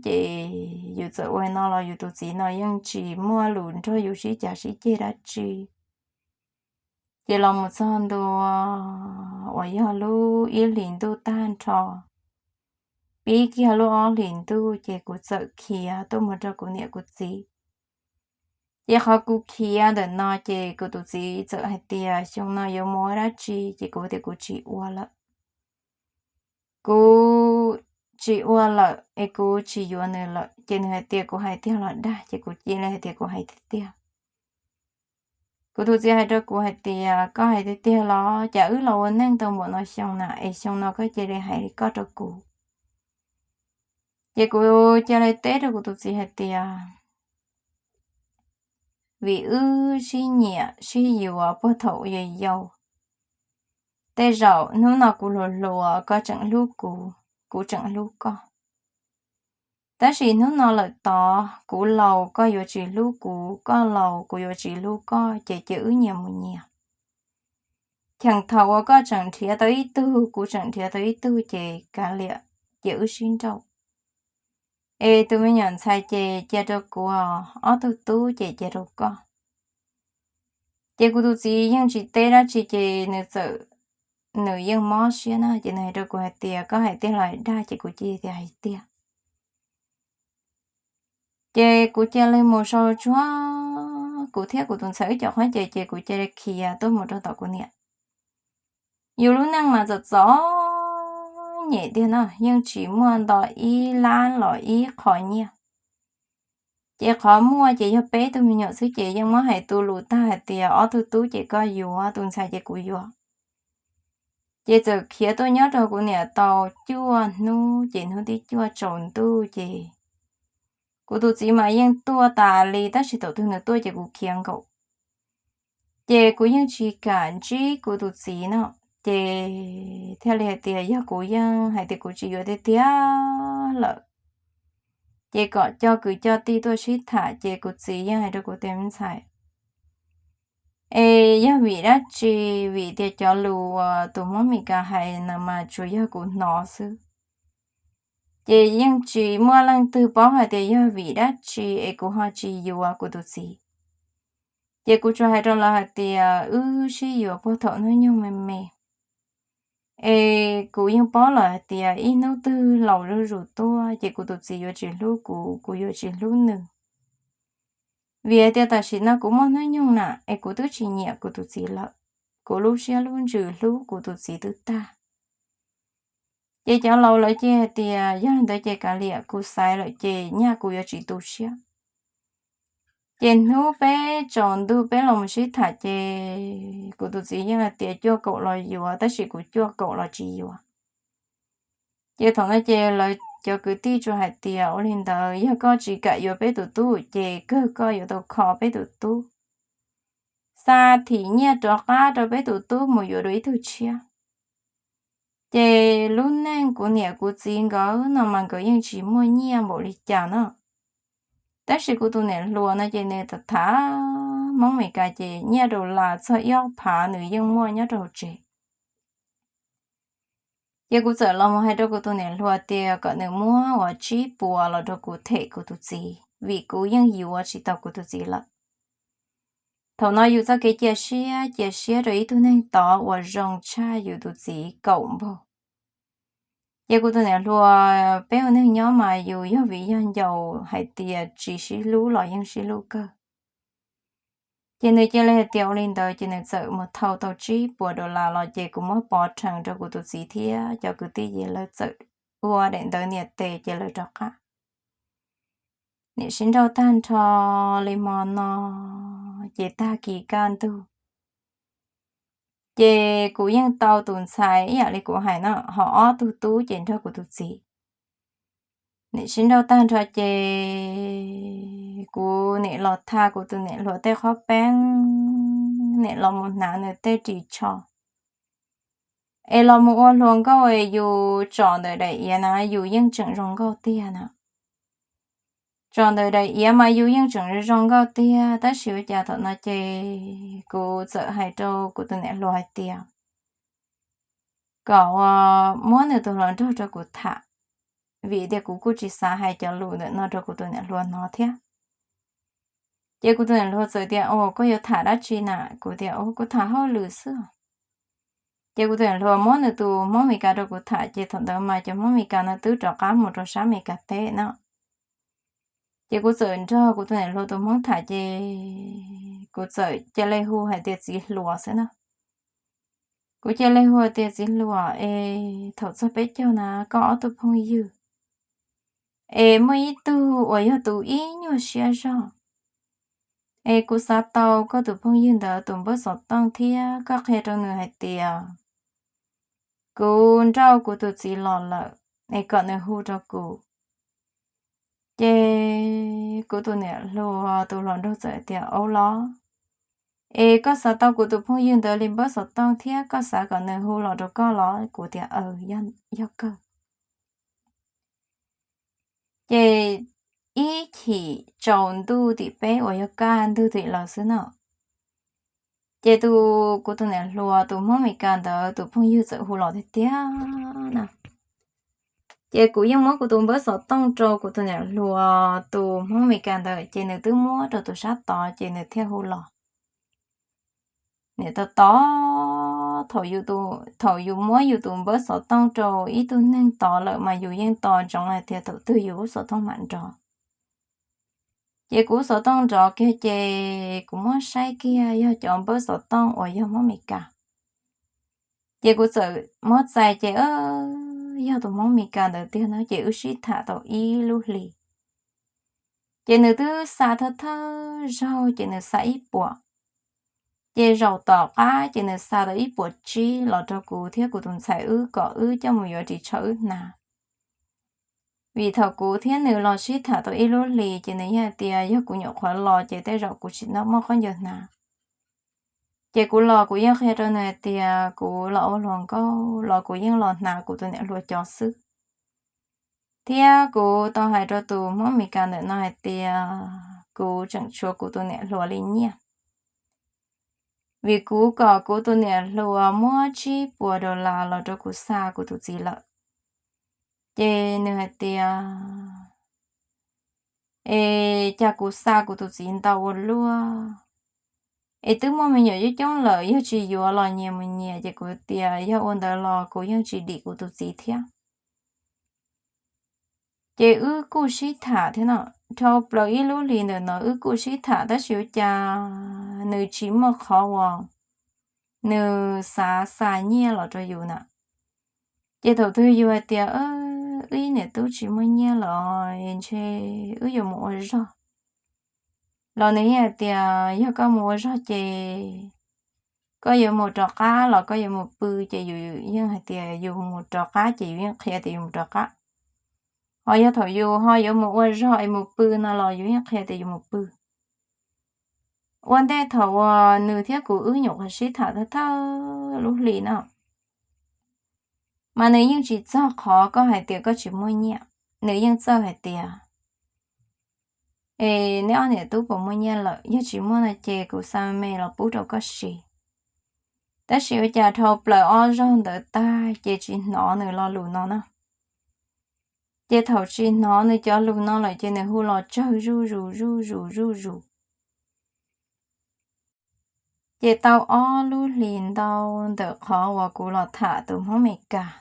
ces yus txawm ua no los yus tus txiv no yeej tsis muaj lus nrog yus sib cav sib ceg dab tsi. Ces los mus txog ntua uas yog lub ib hlis ntuj tag nrho, pib kiag lub ob hlis ntuj ces kuv txawm khiav tuaj mus rau kuv niam kuv txiv. Ces qhov kuv khiav ntawm no ces kuv tus txiv txawm hais tias xyoo no yuav mus ua dab tsi, ces kuv tias kuv tsis ua lawm. Kuv tsis ua lawm es kuv tsis yuav nws lawm. Ces nws hais tias kuv hais tiag los dag, ces kuv cia li hais tias kuv hais tiag tiag. Kuv tus txiv hais rau kuv hais tias koj hais tiag tiag los cas wb los ua neej tau npaum no xyoo na es xyoo no koj cia li hais li koj rau kuv. Ces kuv cia li teb rau kuv tus txiv hais tias vim wb sib nyiam sib yuav puag thaum yau yau, tej zaum hnub no kuv hluas hluas koj tseem hlub kuv, kuv tseem hlub koj. Tab sis hnub no lawm tod kuv laus koj yuav tsis hlub kuv, koj laus kuv yuav tsis hlub koj, ces cia wb nyias mus nyias. Cheem thaum uas koj tseem nrhiav tau ib tug, kuv tseem nrhiav tau ib tug ces kav liam, cia wb sib nrauj. Es tus me nyuam ntxhais ces cia rau kuv, ob tug tub ces cia rau koj. Ces kuv tus txiv yeej tsis teb dab tsi ces nws txawm, nws yeej mob siab na, ces nws hais rau kuv hais tias koj hais tiag los dag, ces kuv cia li tias hais tiag. Ces kuv cia li mus sau tsuag, kuv thiab kuv tus ntxhais wb cov qhob ces, ces kuv cia li khiav tuaj mus rau tom kuv niam. Yus lub neej mas txom txom nyem tiag no, yeej tsis muaj nto ib lab los ib qho nyiaj. Ces qhov muaj ces yog peb tug me nyuam xwb, ces yeej muab hais tu lus tag hais tias ob tug tub ces koj yuav, tus ntxhais ces kuv yuav. Ces txawm khiav tuaj nyob rau kuv niam tau cuaj hnub, ces hnub thib cuaj tsaus ntuj ces kuv tus txiv mas yeej tuaj tas li, tab sis thaum twg nws tuaj ces kuv khiav nkaum. Ces kuv yeej tsis kam ntsib kuv tus txiv no, ces thiaj li hais tias yog kuv yeej hais tias kuv tsis yuav tiag tiag lawm, ces kom coj kwv coj tij tuaj sib tham. Ces kuv txiv yeej hais rau kuv tias me ntxhais, es yog vim dab tsi? Vim tias cov lus uas tus Hmoob Mes Kas hais no mas tsuas yog kuv hnov xwb, ces yeej tsis muaj leej twg paub hais tias yog vim dab tsi es kuv ho tsis yuav kuv tus txiv. Ces kuv tsuas hais rau lawv hais tias wb sib yuav puag thaum hnub nyoog me me, es kuv yeej paub lawm hais tias ib hnub twg laus zuj zus tuaj ces kuv tus txiv yuav tsis hlub kuv, kuv yuav tsis hlub nws. Vim hais tias tam sim no kuv muaj hnub nyoog na es kuv twb tsis nyiam kuv tus txiv lawm, kuv lub siab lub ntsws hlub kuv tus txiv twb tag. Ces cov laus lawv ces hais tias yog li ntawd ces kav liam, kuv xaiv lawm ces nyaj kuv yuav tsis tu siab. Ces hnub peb tsaus ntuj peb los mus sib tham ces kuv tus txiv yeej hais tias cuaj kaum los yuav, tab sis kuv cuaj kaum los tsis yuav. Ces thaum no ces lawv cov kwv tij tsuas hais tias ua li ntawd yog koj tsis kam yuav peb tus tub ces kawg koj yuav tau kho peb tus tub, xa thim nyiaj rov qab rau peb tus tub mus yuav dua ib tug tshiab. Ces lub neej kuv niam kuv txiv nkawd no mas nkawd yeej tsis muaj nyiaj npaum li cas no, tab sis kuv tus niam hluas no ces nws tham tham Hmoob Mes Kas ces nyiaj dollar txog ib ob phav nws yeej muaj nyob rau hauv tsev. Ces kuv txawm los mus hais rau kuv tus niam hluas tias kom nws muab uas tsib puas los rau kuv them kuv tus txiv, vim kuv yeej yuav tsis tau kuv tus txiv lawm. Thaum no yus txoj kev cia siab, cia siab rau ib tug neeg tod uas zoo tshaj yus tus txiv kaum npaug. Ces kuv tus niam hluas peb ua neeg nyob mas yus yog viv yog ncaus hais tias tsis sib hlub los yeej sib hlub kawg. Ces nws cia li hais tias ua li ntawd ces nws txawm mus thau tau tsib puas dollar los ces kuv muab pov rhees rau kuv tus txiv thiab cov kwv tij ces lawv txawm ua daim ntawv nias tes ces lawv rov qab. Niam sib nrauj tag nrho li hmo no ces tag kis kaj ntug. Ces kuv yeej tau tus ntxhais ib yam li kuv hais no, ho ob tug tub ces nrog kuv tus txiv. Nim sib nrauj tag nrho ces kuv nim los tha kuv tus niam hluas tej qhob peeb, nim los mus hnav nws tej ris tsho, es los mus ua hluas nkauj es yus tsom ntawm daim iav na yus yeej tseem zoo nkauj tiag na. Tsom ntawm daim iav mas yus yeej tseem zoo nkauj tiag, tab sis ua cas thaum no ces kuv txawm hais rau kuv tus niam hluas hais tias kom ua muab nws tus hluas nraug rau kuv tham, vim tias kuv kuj tsis xav hais cov lus ntawm no rau kuv tus niam hluas hnov thiab. Ces kuv tus niam hluas txawm tias, Au, koj yuav tham dab tsi na? Kuv tias, Au, kuv tham hauj lwm xwb. Ces kuv tus niam hluas muab nws tus Hmoob Mes Kas rau kuv tham, ces thaum ntawd mas cov Hmoob Mes Kas no twb rov qab mus rau sab Mes Kas teb no. Ces kuv txawm nrog kuv tus niam hluas tus Hmoob tham, ces kuv txawm cia li hu hais tias txiv hluas xwb na. Kuv cia li hu tias txiv hluas, es thaum txog peb caug na koj ob tug phooj ywg es muaj ib tug uas yog tus ib nyuag siab zog, es kuv xav tau koj tus phooj ywg ntawd tus npawb xov tooj thiab koj qhia rau nws hais tias kuv nrauj kuv tus txiv los lawm, es kom nws hu rau kuv. Ces kuv tus niam hluas tus hluas nraug txawm tias, Au los, es koj xav tau kuv tus phooj ywg ntawd li npawb xov tooj thiab koj xav kom nws hu los rau koj los? Kuv tias, Aws, yog kawg. Ces ib chim tsaus ntuj tim peb uas yog kaj ntug tim lawm xwb no, ces tus, kuv tus niam hluas tus Hmoob Mes Kas ntawd tus phooj ywg txawm hu los tiag tiag na. Ces kuv yeej muab kuv tus npawb xov tooj rau kuv tus niam hluas tus Hmoob Mes Kas ntawd, ces nws twb muab rau tus sab tod ces nws thiaj hu los. Niam tos tos, thaum yus muab yus tus npawb xov tooj rau ib tug neeg tod lawm mas yus yeej tos ntsoov hais tias thaum twg yus lub xov tooj mam nrov. Ces kuv lub xov tooj nrov kiag ces kuv muab saib kiag yog cov npawb xov tooj uas yog Hmoob Mes Kas. Ces kuv txawm muab txais ces yog tus Hmoob Mes Kas ntawd tiag no, ces wb sib tham tau ib lub hlis. Ces nws twb xa thawj thawj zaug ces nws xa ib puas. Ces zaum tom qab ces nws xa tau ib puas tsib los rau kuv thiab kuv tus ntxhais wb kom wb coj mus yuav ris tsho wb hnav. Vim thaum kuv thiab nws los sib tham tau ib lub hlis ces nws yeej hais tias yog kuv nyuam qhuav los ces tej zaum kuv tsis tau muaj khaub ncaws hnav. Ces kuv los kuv yeej qhia rau nws hais tias kuv los ua hluas nkauj los kuv yeej los hnav kuv tus niam hluas cov xwb. Thiab kuv tau hais rau tus Hmoob Mes Kas ntawm no hais tias kuv tseem tshuav kuv tus niam hluas li nyiaj, vim kuv kom kuv tus niam hluas muab tsib puas dollar los rau kuv xa kuv tus txiv lawm. Ces nws hais tias, Es cas kuv xa kuv tus txiv ntau ua luaj, es twb muaj me nyuam coob coob lawm, yog tsis yuav los nyias mus nyias. Ces kuv tias yog ua ntawd los kuv yeej tsis dim kuv tus txiv thiab. Ces wb kuj sib tham thiab no, dhau plaws ib lub hlis ntawm no wb kuj sib tham tab sis ua cas nws tsis muaj qhov uas nws xav xa nyiaj los rau yus na. Ces thaum twg yus hais tias wb ib niam tub tsis muaj nyiaj lawm ntshe wb yuav mus ua zog los nws yeej hais tias yog koj mus ua zog ces koj yuav mus rov qab los koj yuav mus pw, ces yus yeej hais tias yus mus rov qab ces yus yeej qhia tias yus mus rov qab. Ho yog thaum yus ho yuav mus ua zog es mus pw no los yus yeej qhia tias yus mus pw. Ua ntej thaum uas nws thiab kuv wb nyuam qhuav sib tham thawj thawj lub hlis no, mas nws yeej tsis txog qhov koj hais tias koj tsis muaj nyiaj, nws yeej txawj hais tias, Es neb ob niam tub puas muaj nyiaj lawm? Yog tsis muaj no ces kuv xa me los pub rau koj siv. Tab sis ua cas dhau plaws ob zaug ntawd tag ces tsis hnov nws lo lus no na. Ces thaum tsis hnov nws cov lus no lawm ces nws hu los tsawg zuj zus zuj zus zuj zus. Ces tau ob lub hlis ntau ntawm qhov uas kuv los tham tus Hmoob Mes Kas,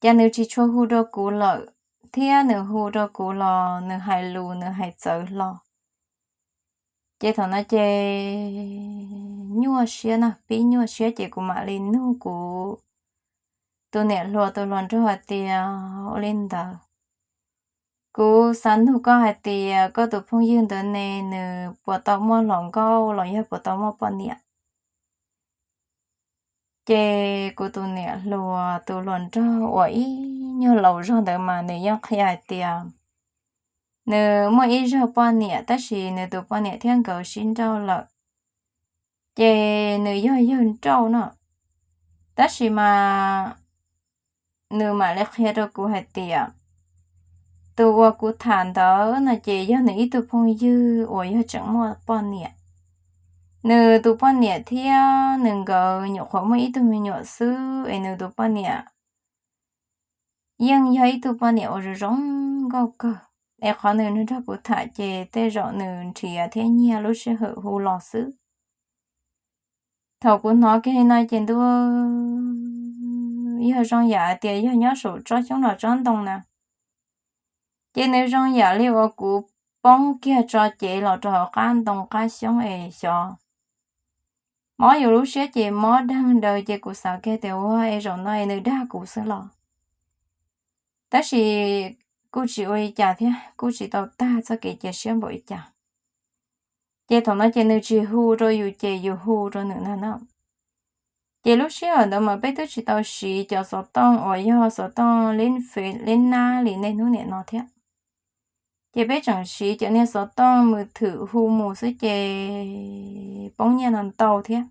ces nws tsis tshua hu rau kuv lawm, thiab nws hu rau kuv los nws hais lus nws hais txawv hlo. Ces thaum no ces nyuaj siab na, pib nyuaj siab ces kuv mam li nug kuv tus niam hluas tus hluas nraug hais tias, Ua li ntawd, kuv xav nug koj hais tias koj tus phooj ywg ntawd ne, nws puas tau muaj hluas nkauj los yog puas tau muaj poj niam? Ces kuv tus niam hluas tus hluas nraug uas ib nyuag laus zog ntawd mas nws yeej qhia hais tias nws muaj ib zaug poj niam tab sis nws tus poj niam thiab nkawd sib nrauj lawm, ces nws yog yawg nrauj no. Tab sis mas nws mam li qhia rau kuv hais tias tus uas kuv tham ntawd no ces yog nws ib tug phooj ywg uas yog tseem muaj poj niam. Nws tus poj niam thiab nws nkawd nyuam qhuav muaj ib tug me nyuam xwb es nws tus poj niam yeej yog ib tug poj niam uas zoo zoo nkauj kawg, es qhov nws nrog kuv tham ces tej zaum nws nrhiav thiab nyiag lub sij hawm hu los xwb. Thaum kuv hnov kiag li no ces ntuj, yog zoo yam tias yog nyob saum tsob xyoob los tsob ntoo na, ces nws zoo yam li uas kuv poob kiag tso cev los rau hauv qab ntoo qab xyoob es xyov mob yus lub siab ces mob daws daws ces kuv xav kiag tias ua es zaum no es nws dag kuv xwb los. Tab sis kuj tsis ua li cas thiab kuj tsis tau tag txoj kev cia siab npaum li cas. Ces thaum no ces nws tsis hu rau yus ces yus hu rau nws na no. Ces lub sij hawm ntawd mas peb twb tsis tau siv cov xov tooj uas yog xov tooj lib nab li niaj hnub niam no thiab. Ces peb tseem siv cov niag xov tooj mus thwm hu mus xwb ces poob nyiaj no ntau thiab.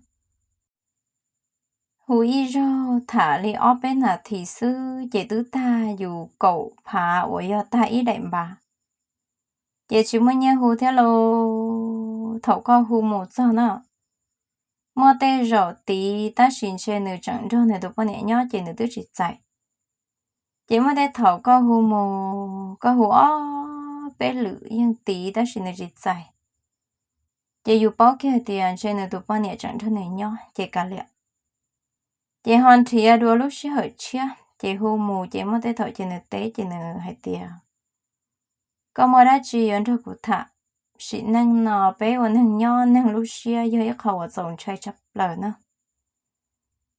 Hu ib zaug tham li ob peb nas this xwb ces twb tag yus kaum phav uas yog tag ib daim npav. Ces tsis muaj nyiaj hu thiab lauj. Thaum koj hu mus txog na, muaj tej zaum tiv tab sis ntshe nws tseem nrog nws tus poj niam nyob ces nws twb tsis txais. Ces muaj tej thaum koj hu mus, koj hu ob peb lwm yeej tiv tab sis nws tsis txais. Ces yus paub kiag tias ntshe nws tus poj niam tseem nrog nws nyob ces kav liam. Ces ho nrhiav dua lub sij hawm tshiab ces hu mus ces muaj tej thaum ces nws teb ces nws hais tias koj muaj dab tsi yuav nrog kuv tham? Sim neej no peb ua neeg nyob neeg lub siab yog ib qho uas txaus ntshai tshaj plaws na.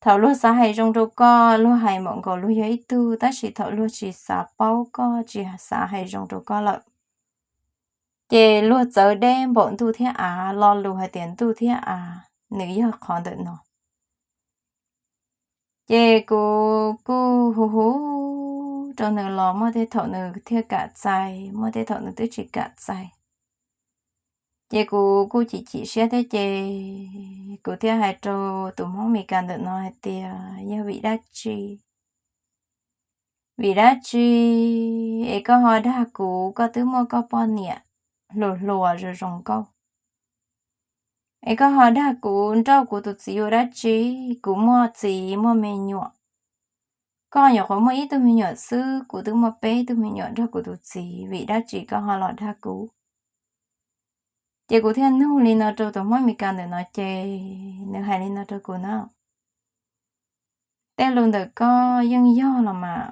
Thaum luag xav hais zoo rau koj luag hais npaum nkaus luag yog ib tug tab sis thaum luag tsis xav paub koj tsis xav hais zoo rau koj lawm ces luag txawv deb npaum ntuj thiab av. Lo lus hais tias ntuj thiab av nws yog qhov ntawm no. Ces kuv kuj hu hu rau nws los muaj tej thaum nws thiaj kam txais muaj tej thaum nws twb tsis kam txais. Ces kuv kuj chim chim siab thiab ces kuv thiaj hais rau tus Hmoob Mes Kas ntawm no hais tias yog vim dab tsi? Vim dab tsi es koj ho dag kuv? Koj twb muaj koj poj niam hluas hluas zoo zoo nkauj es koj ho dag kuv nrauj kuv tus txiv ua dab tsi? Kuv muaj txiv muaj me nyuam, koj nyuam qhuav muaj ib tug me nyuam xwb, kuv twb muaj peb tug me nyuam nrog kuv tus txiv, vim dab tsi koj ho los dag kuv? Ces kuv thiaj nug li no rau tus Hmoob Mes Kas ntawm no ces nws hais li no rau kuv na. Tej lus ntawm koj yeej yog los mas.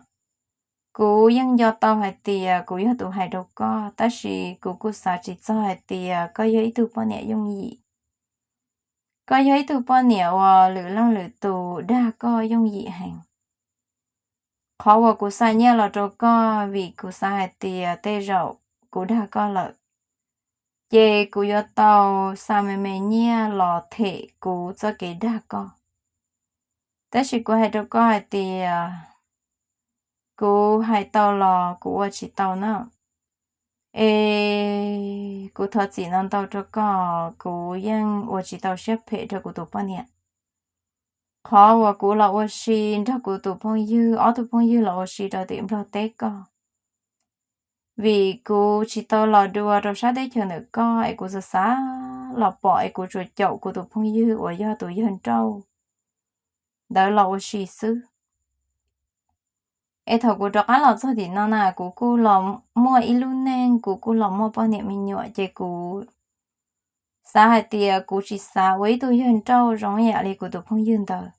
Kuv yeej nco tau hais tias kuv yog tus hais rau koj tab sis kuv kuj xav tsis txog hais tias koj yog ib tug poj niam yooj yim. Koj yog ib tug poj niam uas lwm leej lwm tus dag koj yooj yim heev. Qhov uas kuv xa nyiaj los rau koj vim kuv xav hais tias tej zaum kuv dag koj lawm ces kuv yuav tau xa me me nyiaj los them kuv txoj kev dag koj. Tab sis kuv hais rau koj hais tias kuv hais tau los kuv ua tsis tau na. Es kuv thov txim no ntau rau koj, kuv yeej ua tsis tau siab phem rau kuv tus poj niam. Qhov uas kuv los ua si nrog kuv tus phooj ywg, ob tug phooj ywg los ua si rau tim Nplog teb koj, vim kuv tsis tau los dua rau sab teb chaws ntawm koj es kuv xav xav los pom es kuv tsuas caum kuv tus phooj ywg uas yog tus yawg nrauj ntawd los ua si xwb. Es thaum kuv rov qab los txog tim no na kuv kuj los muaj ib lub neej, kuv kuj los muaj poj niam me nyuam ces kuv xav hais tias kuv tsis xav ua ib tug yawg nrauj zoo yam li kuv tus phooj ywg ntawd.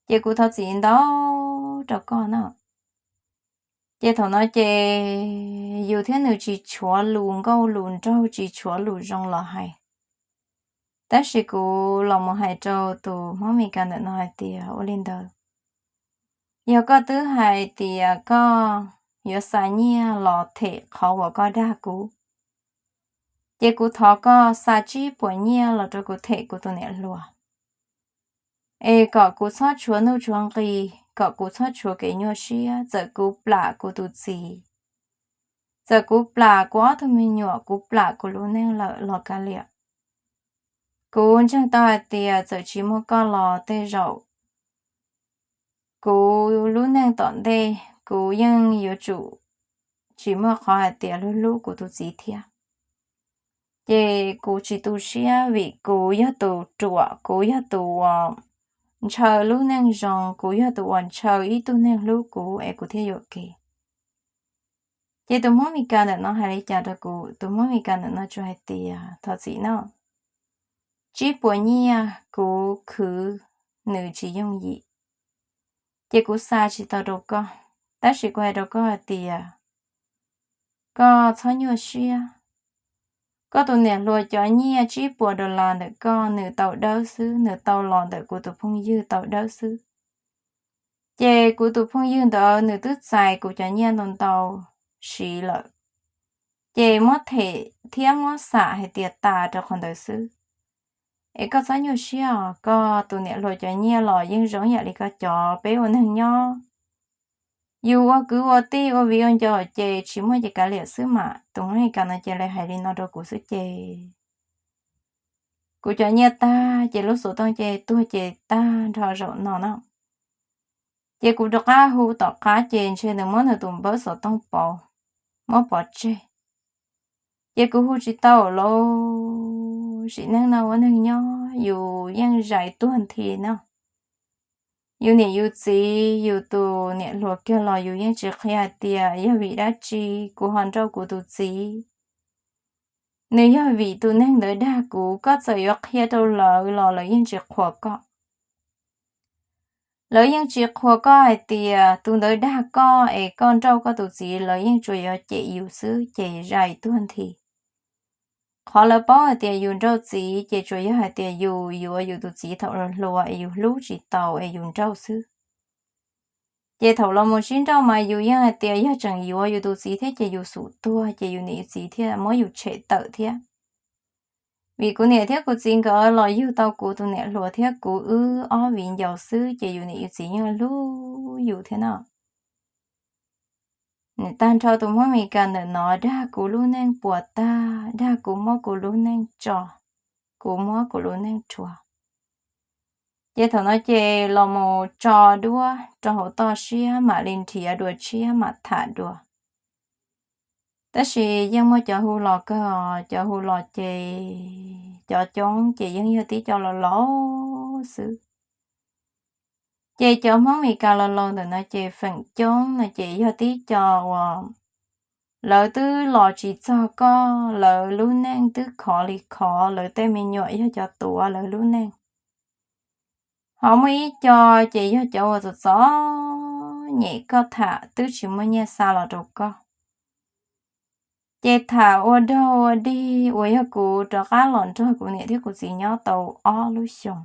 Ces kuv thov txim ntau rau koj na. Ces thaum no ces yus thiab nws tsis tshuav lus nkauj lus nraug tsis tshuav lus zoo los hais. Tab sis kuv los mus hais rau tus Hmoob Mes Kas ntawm no hais tias ua li ntawd, yog koj twb hais tias koj yuav xa nyiaj los them qhov uas koj dag kuv, ces kuv thov koj xa tsib puas nyiaj los rau kuv them kuv tus niam hluas. es kom kuv txhob tshuav nuj tshuav nqi, kom kuv txhob tshuav kev nyuaj siab, txawm kuv plam kuv tus txiv, txawm kuv plam kuv ob tug me nyuam, kuv plam kuv lub neej lawm los kav liam. Kuv ntseeg tau hais tias txawm tsis muaj koj los tej zaum kuv lub neej tom ntej kuv yeej yuav tsum tsis muaj qhov hais tias hlub hlub kuv tus txiv thiab. Ces kuv tsis tu siab vim kuv yog tus ruam, kuv yog tus uas ntshaw lub neej zoo, kuv yog tus uas ntshaw ib tug neeg hlub kuv es kuv thiaj yuam kev. Ces tus Hmoob Mes Kas ntawm no hais li cas rau kuv? Tus Hmoob Mes Kas ntawm no tsuas hais tias thov txim no, tsib puas nyiaj kuv khwv nws tsis yooj yim, ces kuv xa tsis tau rau koj. Tab sis kuv hais rau koj hais tias koj txhob nyuaj siab. Koj tus niam hluas cov nyiaj tsib puas dollar ntawm koj nws tau dawb xwb, nws tau los ntawm kuv tus phooj ywg tau dawb xwb. Ces kuv tus phooj ywg ntawd nws twb txais kuv cov nyiaj ntau ntau siv lawm, ces muab them thiab muab xam hais tias tas rau qhov ntawd xwb. Es koj txhob nyuaj siab os, koj tus niam hluas cov nyiaj los yeej zoo yam li koj cov, peb ua neeg nyob yus ua kwv ua tij ua viv ua ncaus ces tsis muaj ces kav liam xwb mas. Tus Hmoob Mes Kas no ces li hais li no rau kuv xwb ces kuv cov nyiaj tag ces lub xov tooj ces tuag ces tag nrho zaum no na. Ces kuv rov qab hu tom qab ces ntshe nws muab nws tus npawb xov tooj pauv, muab pov tseg. Ces kuv hu tsis tau lawm. Sim neej no ua neeg nyob yus yeej zais tuag nthi no. Yus niam yus txiv, yus tus niam hluas kiag los yus yeej tsis qhia hais tias yog vim dab tsi kuv ho nrauj kuv tus txiv. Nws yog vim tus neeg ntawd dag kuv, koj txawm yuav qhia rau lawv los lawv yeej tsis qhuas koj. Lawv yeej tsis qhuas koj hais tias tus ntawd dag koj es koj nrauj koj tus txiv, lawv yeej tsuas yuav cem yus xwb ces zais tuag nthi. Qhov lawv paub hais tias yus nrauj txiv ces tsuas yog hais tias yus yuav yus tus txiv thaum hluas hluas es yus hlub tsis tau es yus nrauj xwb. Ces thaum los mus sib nrauj mas yus yeej hais tias yog tseem yuav yus tus txiv thiab ces yus xum tuag ces yus niam yus txiv thiaj muab yus tshem tawm thiab. Vim kuv niam thiab kuv txiv nkawd los yug tau kuv tus niam hluas thiab kuv wb ob viv ncaus xwb ces yus niam yus txiv yeej hlub yus thiab no. Tag nrho tus Hmoob Mes Kas ntawm no dag kuv lub neej puas tag, dag kuv muab kuv lub neej tso, kuv muab kuv lub neej rhuav. Ces thaum no ces los mus tso duab rau hauv toj siab mam li nrhiav dua tshiab mam tham dua. Tab sis yeej muaj cov hu los kawg, cov hu los ces cov coob ces yeej yog tib co laus laus xwb. Ces cov Hmoob Mes Kas laus laus ntawm no ces feem coob no ces yog tib co uas lawv twb los tsis txog koj, lawv lub neej twb khov li khov, lawv tej me nyuam yog cov tuav lawv lub neej. Ho muaj ib co ces yog cov uas txom txom nyem koj tham twb tsis muaj nyiaj xa los rau koj. Ces tham ua dog ua dig uas yog kuv rov qab los nrog kuv niam thiab kuv txiv nyob tau ob lub xyoos.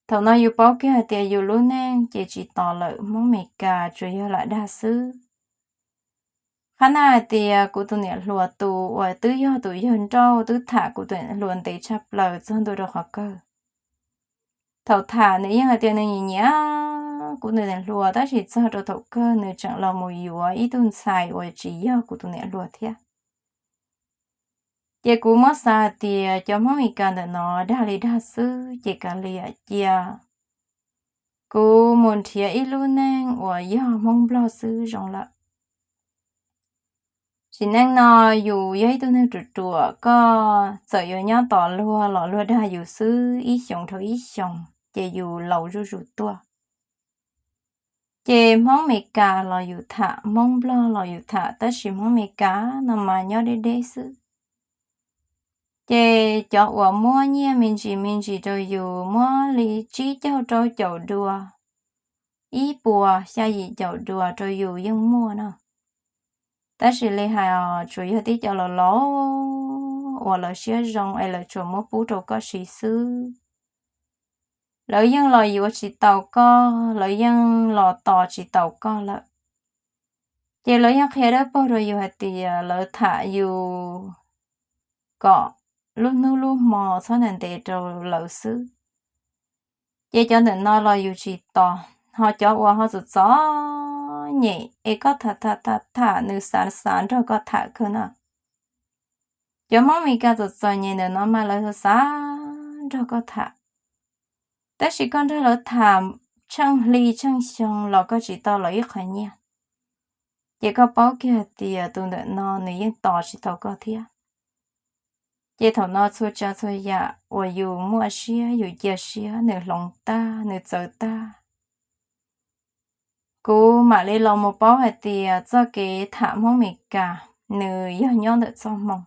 Thaum no yus paub kiag hais tias yus lub neej ces tsis tos lawm, Hmoob Mes Kas tsuas yog lam dag xwb. Qhab naj hais tias kuv tus niam hluas tus uas twb yog tus yawg nrauj twb tham kuv tus niam hluas ntev tshaj plaws txog ntua rau qhov kawg. Thaum tham nws yeej hais tias nws nyiam nyiam kuv tus niam hluas tab sis txog rau thaum kawg nws tseem los mus yuav ib tug ntxhais uas tsis yog kuv tus niam hluas thiab. Ces kuv muab xav hais tias cov Hmoob Mes Kas ntawm no dag li dag xwb ces kav liam cia kuv mus nrhiav ib lub neej uas yog Hmoob Nplog xwb zoo lawm. Sim neej no yus yog ib tug neeg ruam ruam, koj txawm yuav nyob tos luag los luag dag yus xwb, ib xyoos dhau ib xyoos ces yus laus zuj zus tuaj. Ces Hmoob Mes Kas los yus tham, Hmoob Nplog los yus tham, tab sis Hmoob Mes Kas no mas nyob deb deb xwb. Ces cov uas muab nyiaj me ntsis me ntsis rau yus, muab li tsib caug rau caum dua, ib puas xya yim caum dua rau yus yeej muaj no. Tab sis li hais os, tsuas yog tib co laus laus uas lawv siab zoo es lawv tsuas muab pub rau koj siv xwb. Lawv yeej los yuav tsis taus koj, lawv yeej los tos tsis taus koj lawm. Ces lawv yeej qhia dawb paug rau yus hais tias lawv tham yus kom lub hnub lub hmo txhob ntev ntev rau lawv xwb. Ces cov ntawm no los yus tsis tos, ho cov uas ho txom txom nyem es koj tham tham tham tham nws xav xav nrog koj tham kawg na. Cov Hmoob Mes Kas txom txom nyem ntawm no mas lawv xav xav nrog koj tham, tab sis koj nrog lawv tham tsheej hli tsheej xyoo los koj tsis tau lawv ib qho nyiaj. Ces koj paub kiag hais tias tus ntawm no nws yeej tos tsis tau koj thiab. Ces thaum no txhua tsav txhua yam uas yus muaj siab yus cia siab nws hloov tag nws txawv tag. Kuv mam li los mus paub hais tias txoj kev tham Hmoob Mes Kas nws yog nyob ntawm txoj hmoo.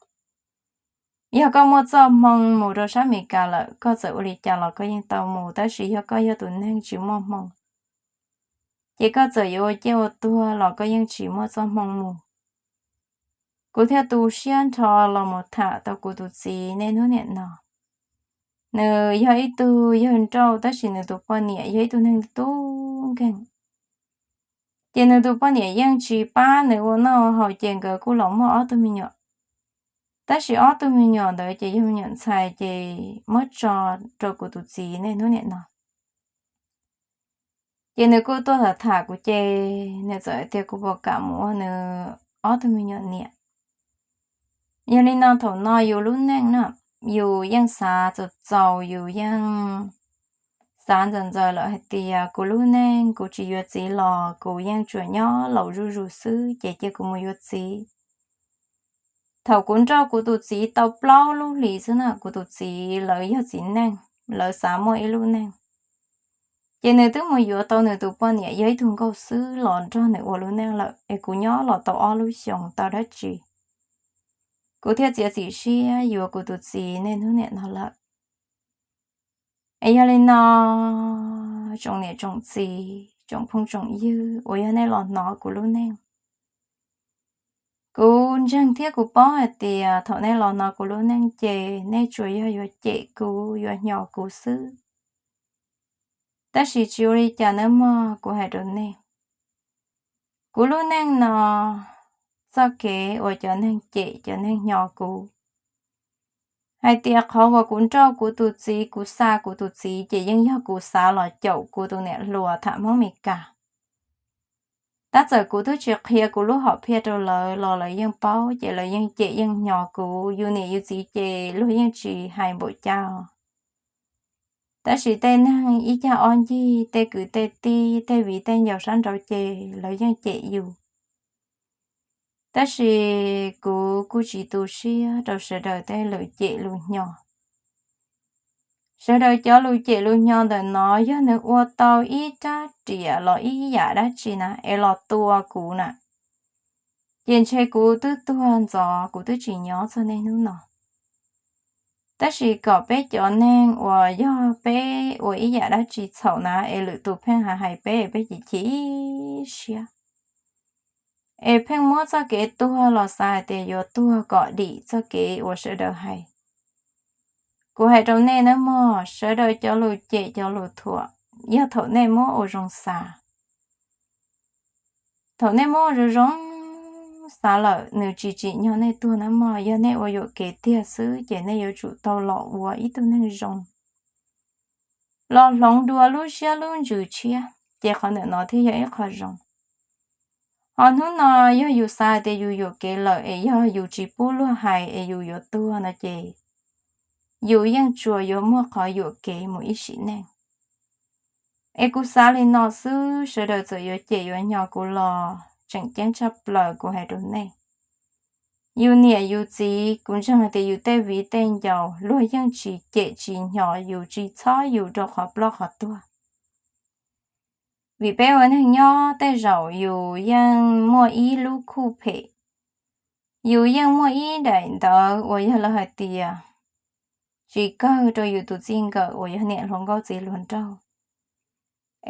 Yog koj muaj txoj hmoo mus rau sab Mes Kas lawm, koj txawm ua li cas los koj yeej tau mus, tab sis yog koj yog tus neeg tsis muaj hmoo, ces koj txawm yuav ua ciaj ua tuag los koj yeej tsis muaj txoj hmoo mus. Kuv thiaj tu siab nrho los mus tham tau kuv tus txiv niaj hnub niam no. Nws yog ib tug yawg nrauj, tab sis nws tus poj niam yog ib tug neeg tub nkeeg. Ces nws tus poj niam yeej tsis pab nws ua noj ua haus, ces nkawd kuj los muaj ob tug me nyuam. Tab sis ob tug me nyuam ntawd ces yog me nyuam ntxhais, ces muab tso rau kuv tus txiv niaj hnub niam no. Ces nws kuj tuaj tham tham kuv, ces nws txawm hais tias kuv puas kam mus ua nws ob tug me nyuam niam. Yog li no thaum no yus lub neej na, yus yeej xav txaus txaus, yus yeej xav ntxaws ntxaws lawm hais tias kuv lub neej kuv tsis yuav txiv los kuv yeej tsuas nyob laus zuj zus xwb, ces cia kuv mus yuav txiv. Thaum kuv nrauj kuv tus txiv tau plaub lub hlis xwb na, kuv tus txiv lawv yog txiv neej, lawv xav muaj ib lub neej. Ces nws twb mus yuav tau nws tus poj niam yog ib tug nkauj xwb los nrog nws ua lub neej lawm, es kuv nyob los tau ob lub xyoos tau dab tsi, kuv thiaj txiav txim siab yuav kuv tus txiv niaj hnub niam no lawm. Es yog li no, tsoom niam tsoom txiv, tsoom phooj tsoom ywg uas yog nej los hnov kuv lub neej, kuv ntseeg thiab kuv paub hais tias thaum nej los hnov kuv lub neej ces nej tsuas yog yuav cem kuv yuav hnyos kuv xwb. Tab sis tsis ua li cas nawb mog, kuv hais rau nej, kuv lub neej no, txoj kev uas cov neeg cem cov neeg hnyos kuv hais tias qhov uas kuv nrauj kuv tus txiv, kuv xa kuv tus txiv ces yeej yog kuv xav los caum kuv tus niam hluas tham Hmoob Mes Kas. Tab txawm kuv twb tsis qhia kuv lub hom phiaj rau lawv los lawv yeej paub, ces lawv yeej cem yeej hnyos kuv. Yus niam yus txiv ces luag yeej tsis hais npaum cas, tab sis tej neeg ib cag ob ncig, tej kwv tej tij, tej viv tej ncaus sab nraud ces lawv yeej cem yus. Tab sis kuv kuj tsis tu siab rau sawv daws tej lus cem lus hnyos. Sawv daws cov lus cem lus hnyos ntawm no yog nws ua tau ib rab riam los ib yam dab tsi na es los tua kuv na, ces ntshe kuv twb tuag ntxov, kuv twb tsis nyob txog niaj hnub no. Tab sis kom peb cov neeg uas yog peb ua ib yam dab tsi txhaum na es lwm tus pheej hais hais peb, peb chim chim siab, es pheej muab txoj kev tuag los xav hais tias yuav tuag kom dim txoj kev uas sawv daws hais. Kuv hais rau nej nawb mog, sawv daws cov lus cem cov lus thuam, yog thaum nej muab ua zoo xav. Thaum nej muab ua zoo zoo xav lawm, nws tsis tsim nyog nej tuag nawb mog, yog nej ua yuam kev tiag xwb ces nej yuav tsum tau los ua ib tug neeg zoo, los hloov dua lub siab lub ntsws tshiab, ces qhov ntawm no thiaj yog ib qho zoo. Ho hnub no yog yus xav hais tias yus yuam kev lawm es yog yus tsis pub luag hais es yus yuav tuag no ces yus yeej tsuas yuav muaj qhov yuam kev mus ib sim neej. Es kuv xav li no xwb, sawv daws txawm yuav cem yuav hnyos kuv los tseem ceeb tshaj plaws kuv hais rau nej, yus niam yus txiv, kuv ntseeg hais tias yus tej viv tej ncaus luag yeej tsis cem tsis hnyos yus, tsis txhob yus rau qhov ploj qhov tuag. Vim peb ua neeg nyob tej zaum yus yeej muaj ib lub khuj phem, yus yeej muaj ib daim ntawv uas yog lawv hais tias tsis kawg rau yus tus txij nkawm uas yog niam hluas nkauj txiv hluas nraug,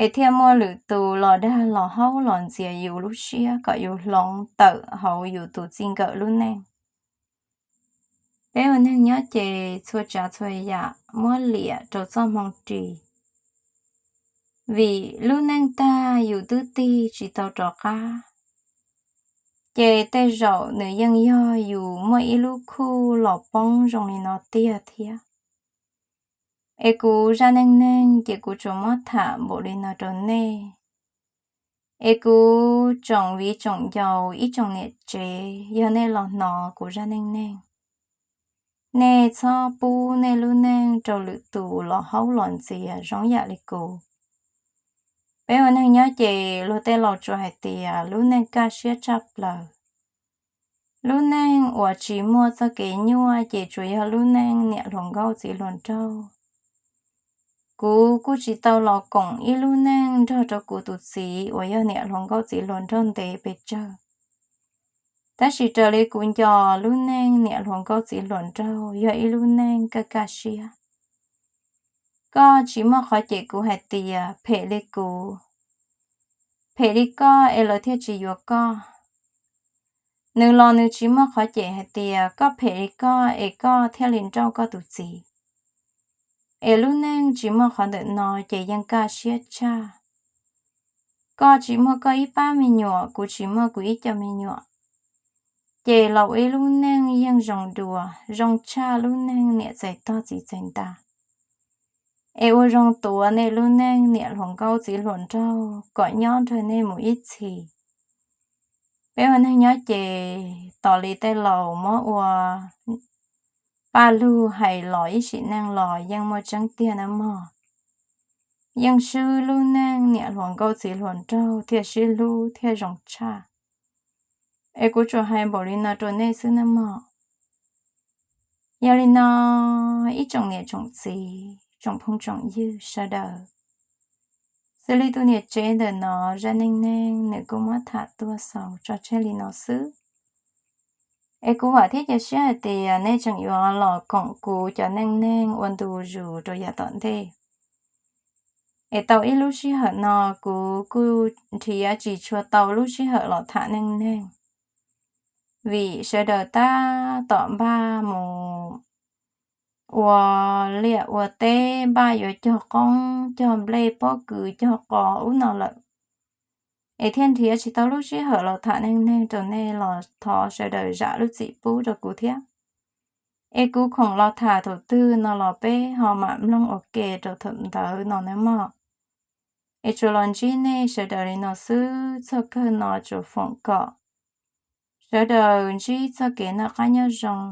es thiaj muaj lwm tus los dag los haub los ntxias yus lub siab kom yus hloov tawm hauv yus tus txij nkawm lub neej. Peb ua neeg nyob ces txhua tsav txhua yam muab liam rau txoj hmoo ris. Vim lub neej tag yus twb tig tsis tau rov qab, ces tej zaum nws yeej yog yus muaj ib lub khuj los poob zoo li no tiag thiab. Es kuv zaj neej neeg ces kuv tsuas muab tham npaum li no rau nej. Es kuv tsoom viv tsoom ncaus ib tsoom niam tsev, yog nej los hnov kuv zaj neej neeg, nej txhob pub nej lub neej rau lwm tus los haub los ntxias zoo yam li kuv. Peb ua neeg nyob ces luag tej laus tsuas hais tias lub neej kaj siab tshaj plaws. Lub neej uas tsis muaj txoj kev nyuaj ces tsuas yog lub neej niam hluas nkauj txiv hluas nraug. Kuv kuj tsis tau los koom ib lub neej nrog rau kuv tus txiv uas yog niam hluas nkauj txiv hluas nraug ntev pes tsawg. Tab sis raws li kuv nco lub neej niam hluas nkauj txiv hluas nraug yog ib lub neej kaj kaj siab. Koj tsis muaj qhov cem kuv hais tias phem li kuv, phem li koj es lawv thiaj tsis yuav koj. Nws los nws tsis muaj qhov cem hais tias koj phem li koj es koj thiaj li nrauj koj tus txiv. Es lub neej tsis muaj qhov ntawm no ces yeej kaj siab tshaj. Koj tsis muaj koj ib pab me nyuam, kuv tsis muaj kuv ib co me nyuam, ces laus ib lub neej yeej zoo dua, zoo tshaj lub neej niam txais tog txiv txais nta. Es ua zoo tuav nej lub neej niam hluas nkauj txiv hluas nraug kom nyob nrog nej mus ib txhis. Peb ua neeg nyob ces tos li tej laus muab ua paj lug hais los ib sim neej los yeej muaj tseeb tiag nawb mog. Yeej swb lub neej niam hluas nkauj txiv hluas nraug thiaj sib hlub thiaj zoo tshaj. Es kuv tsuas hais npaum li no rau nej xwb nawb mog. Yog li no, ib tsoom niam tsoom txiv, tsoom phooj tsoom ywg sawv daws, xws li tus niam tsev ntawm no zaj neej neeg nws kuj muab tham tuaj xaus tso tseg li no xwb. Es kuv vam thiab cia siab hais tias nej tseem yuav los koom kuv cov neej neeg ua ntu zus rau yav tom ntej. Es tau ib lub sij hawm no kuv kuj nrhiav tsis tshua tau lub sij hawm los tham neej neeg, vim sawv daws tab tom npaj mus ua liaj ua teb, npaj yuav cog qoob cog nplej pob kws cog qos ub no lawm. Es thiaj nrhiav tsis tau lub sij hawm los tham neej neeg rau nej los thov sawv daws zam lub txim pub rau kuv thiab. Es kuv khoom los tham thaum twg no los peb ho mam mloog ua ke rau thaum ntawd no nawb mog. Es tsuas los ntsib nej sawv daws li no xwb, txog kawg no tsuas foom kom sawv daws ntsib txoj kev noj qab nyob zoo,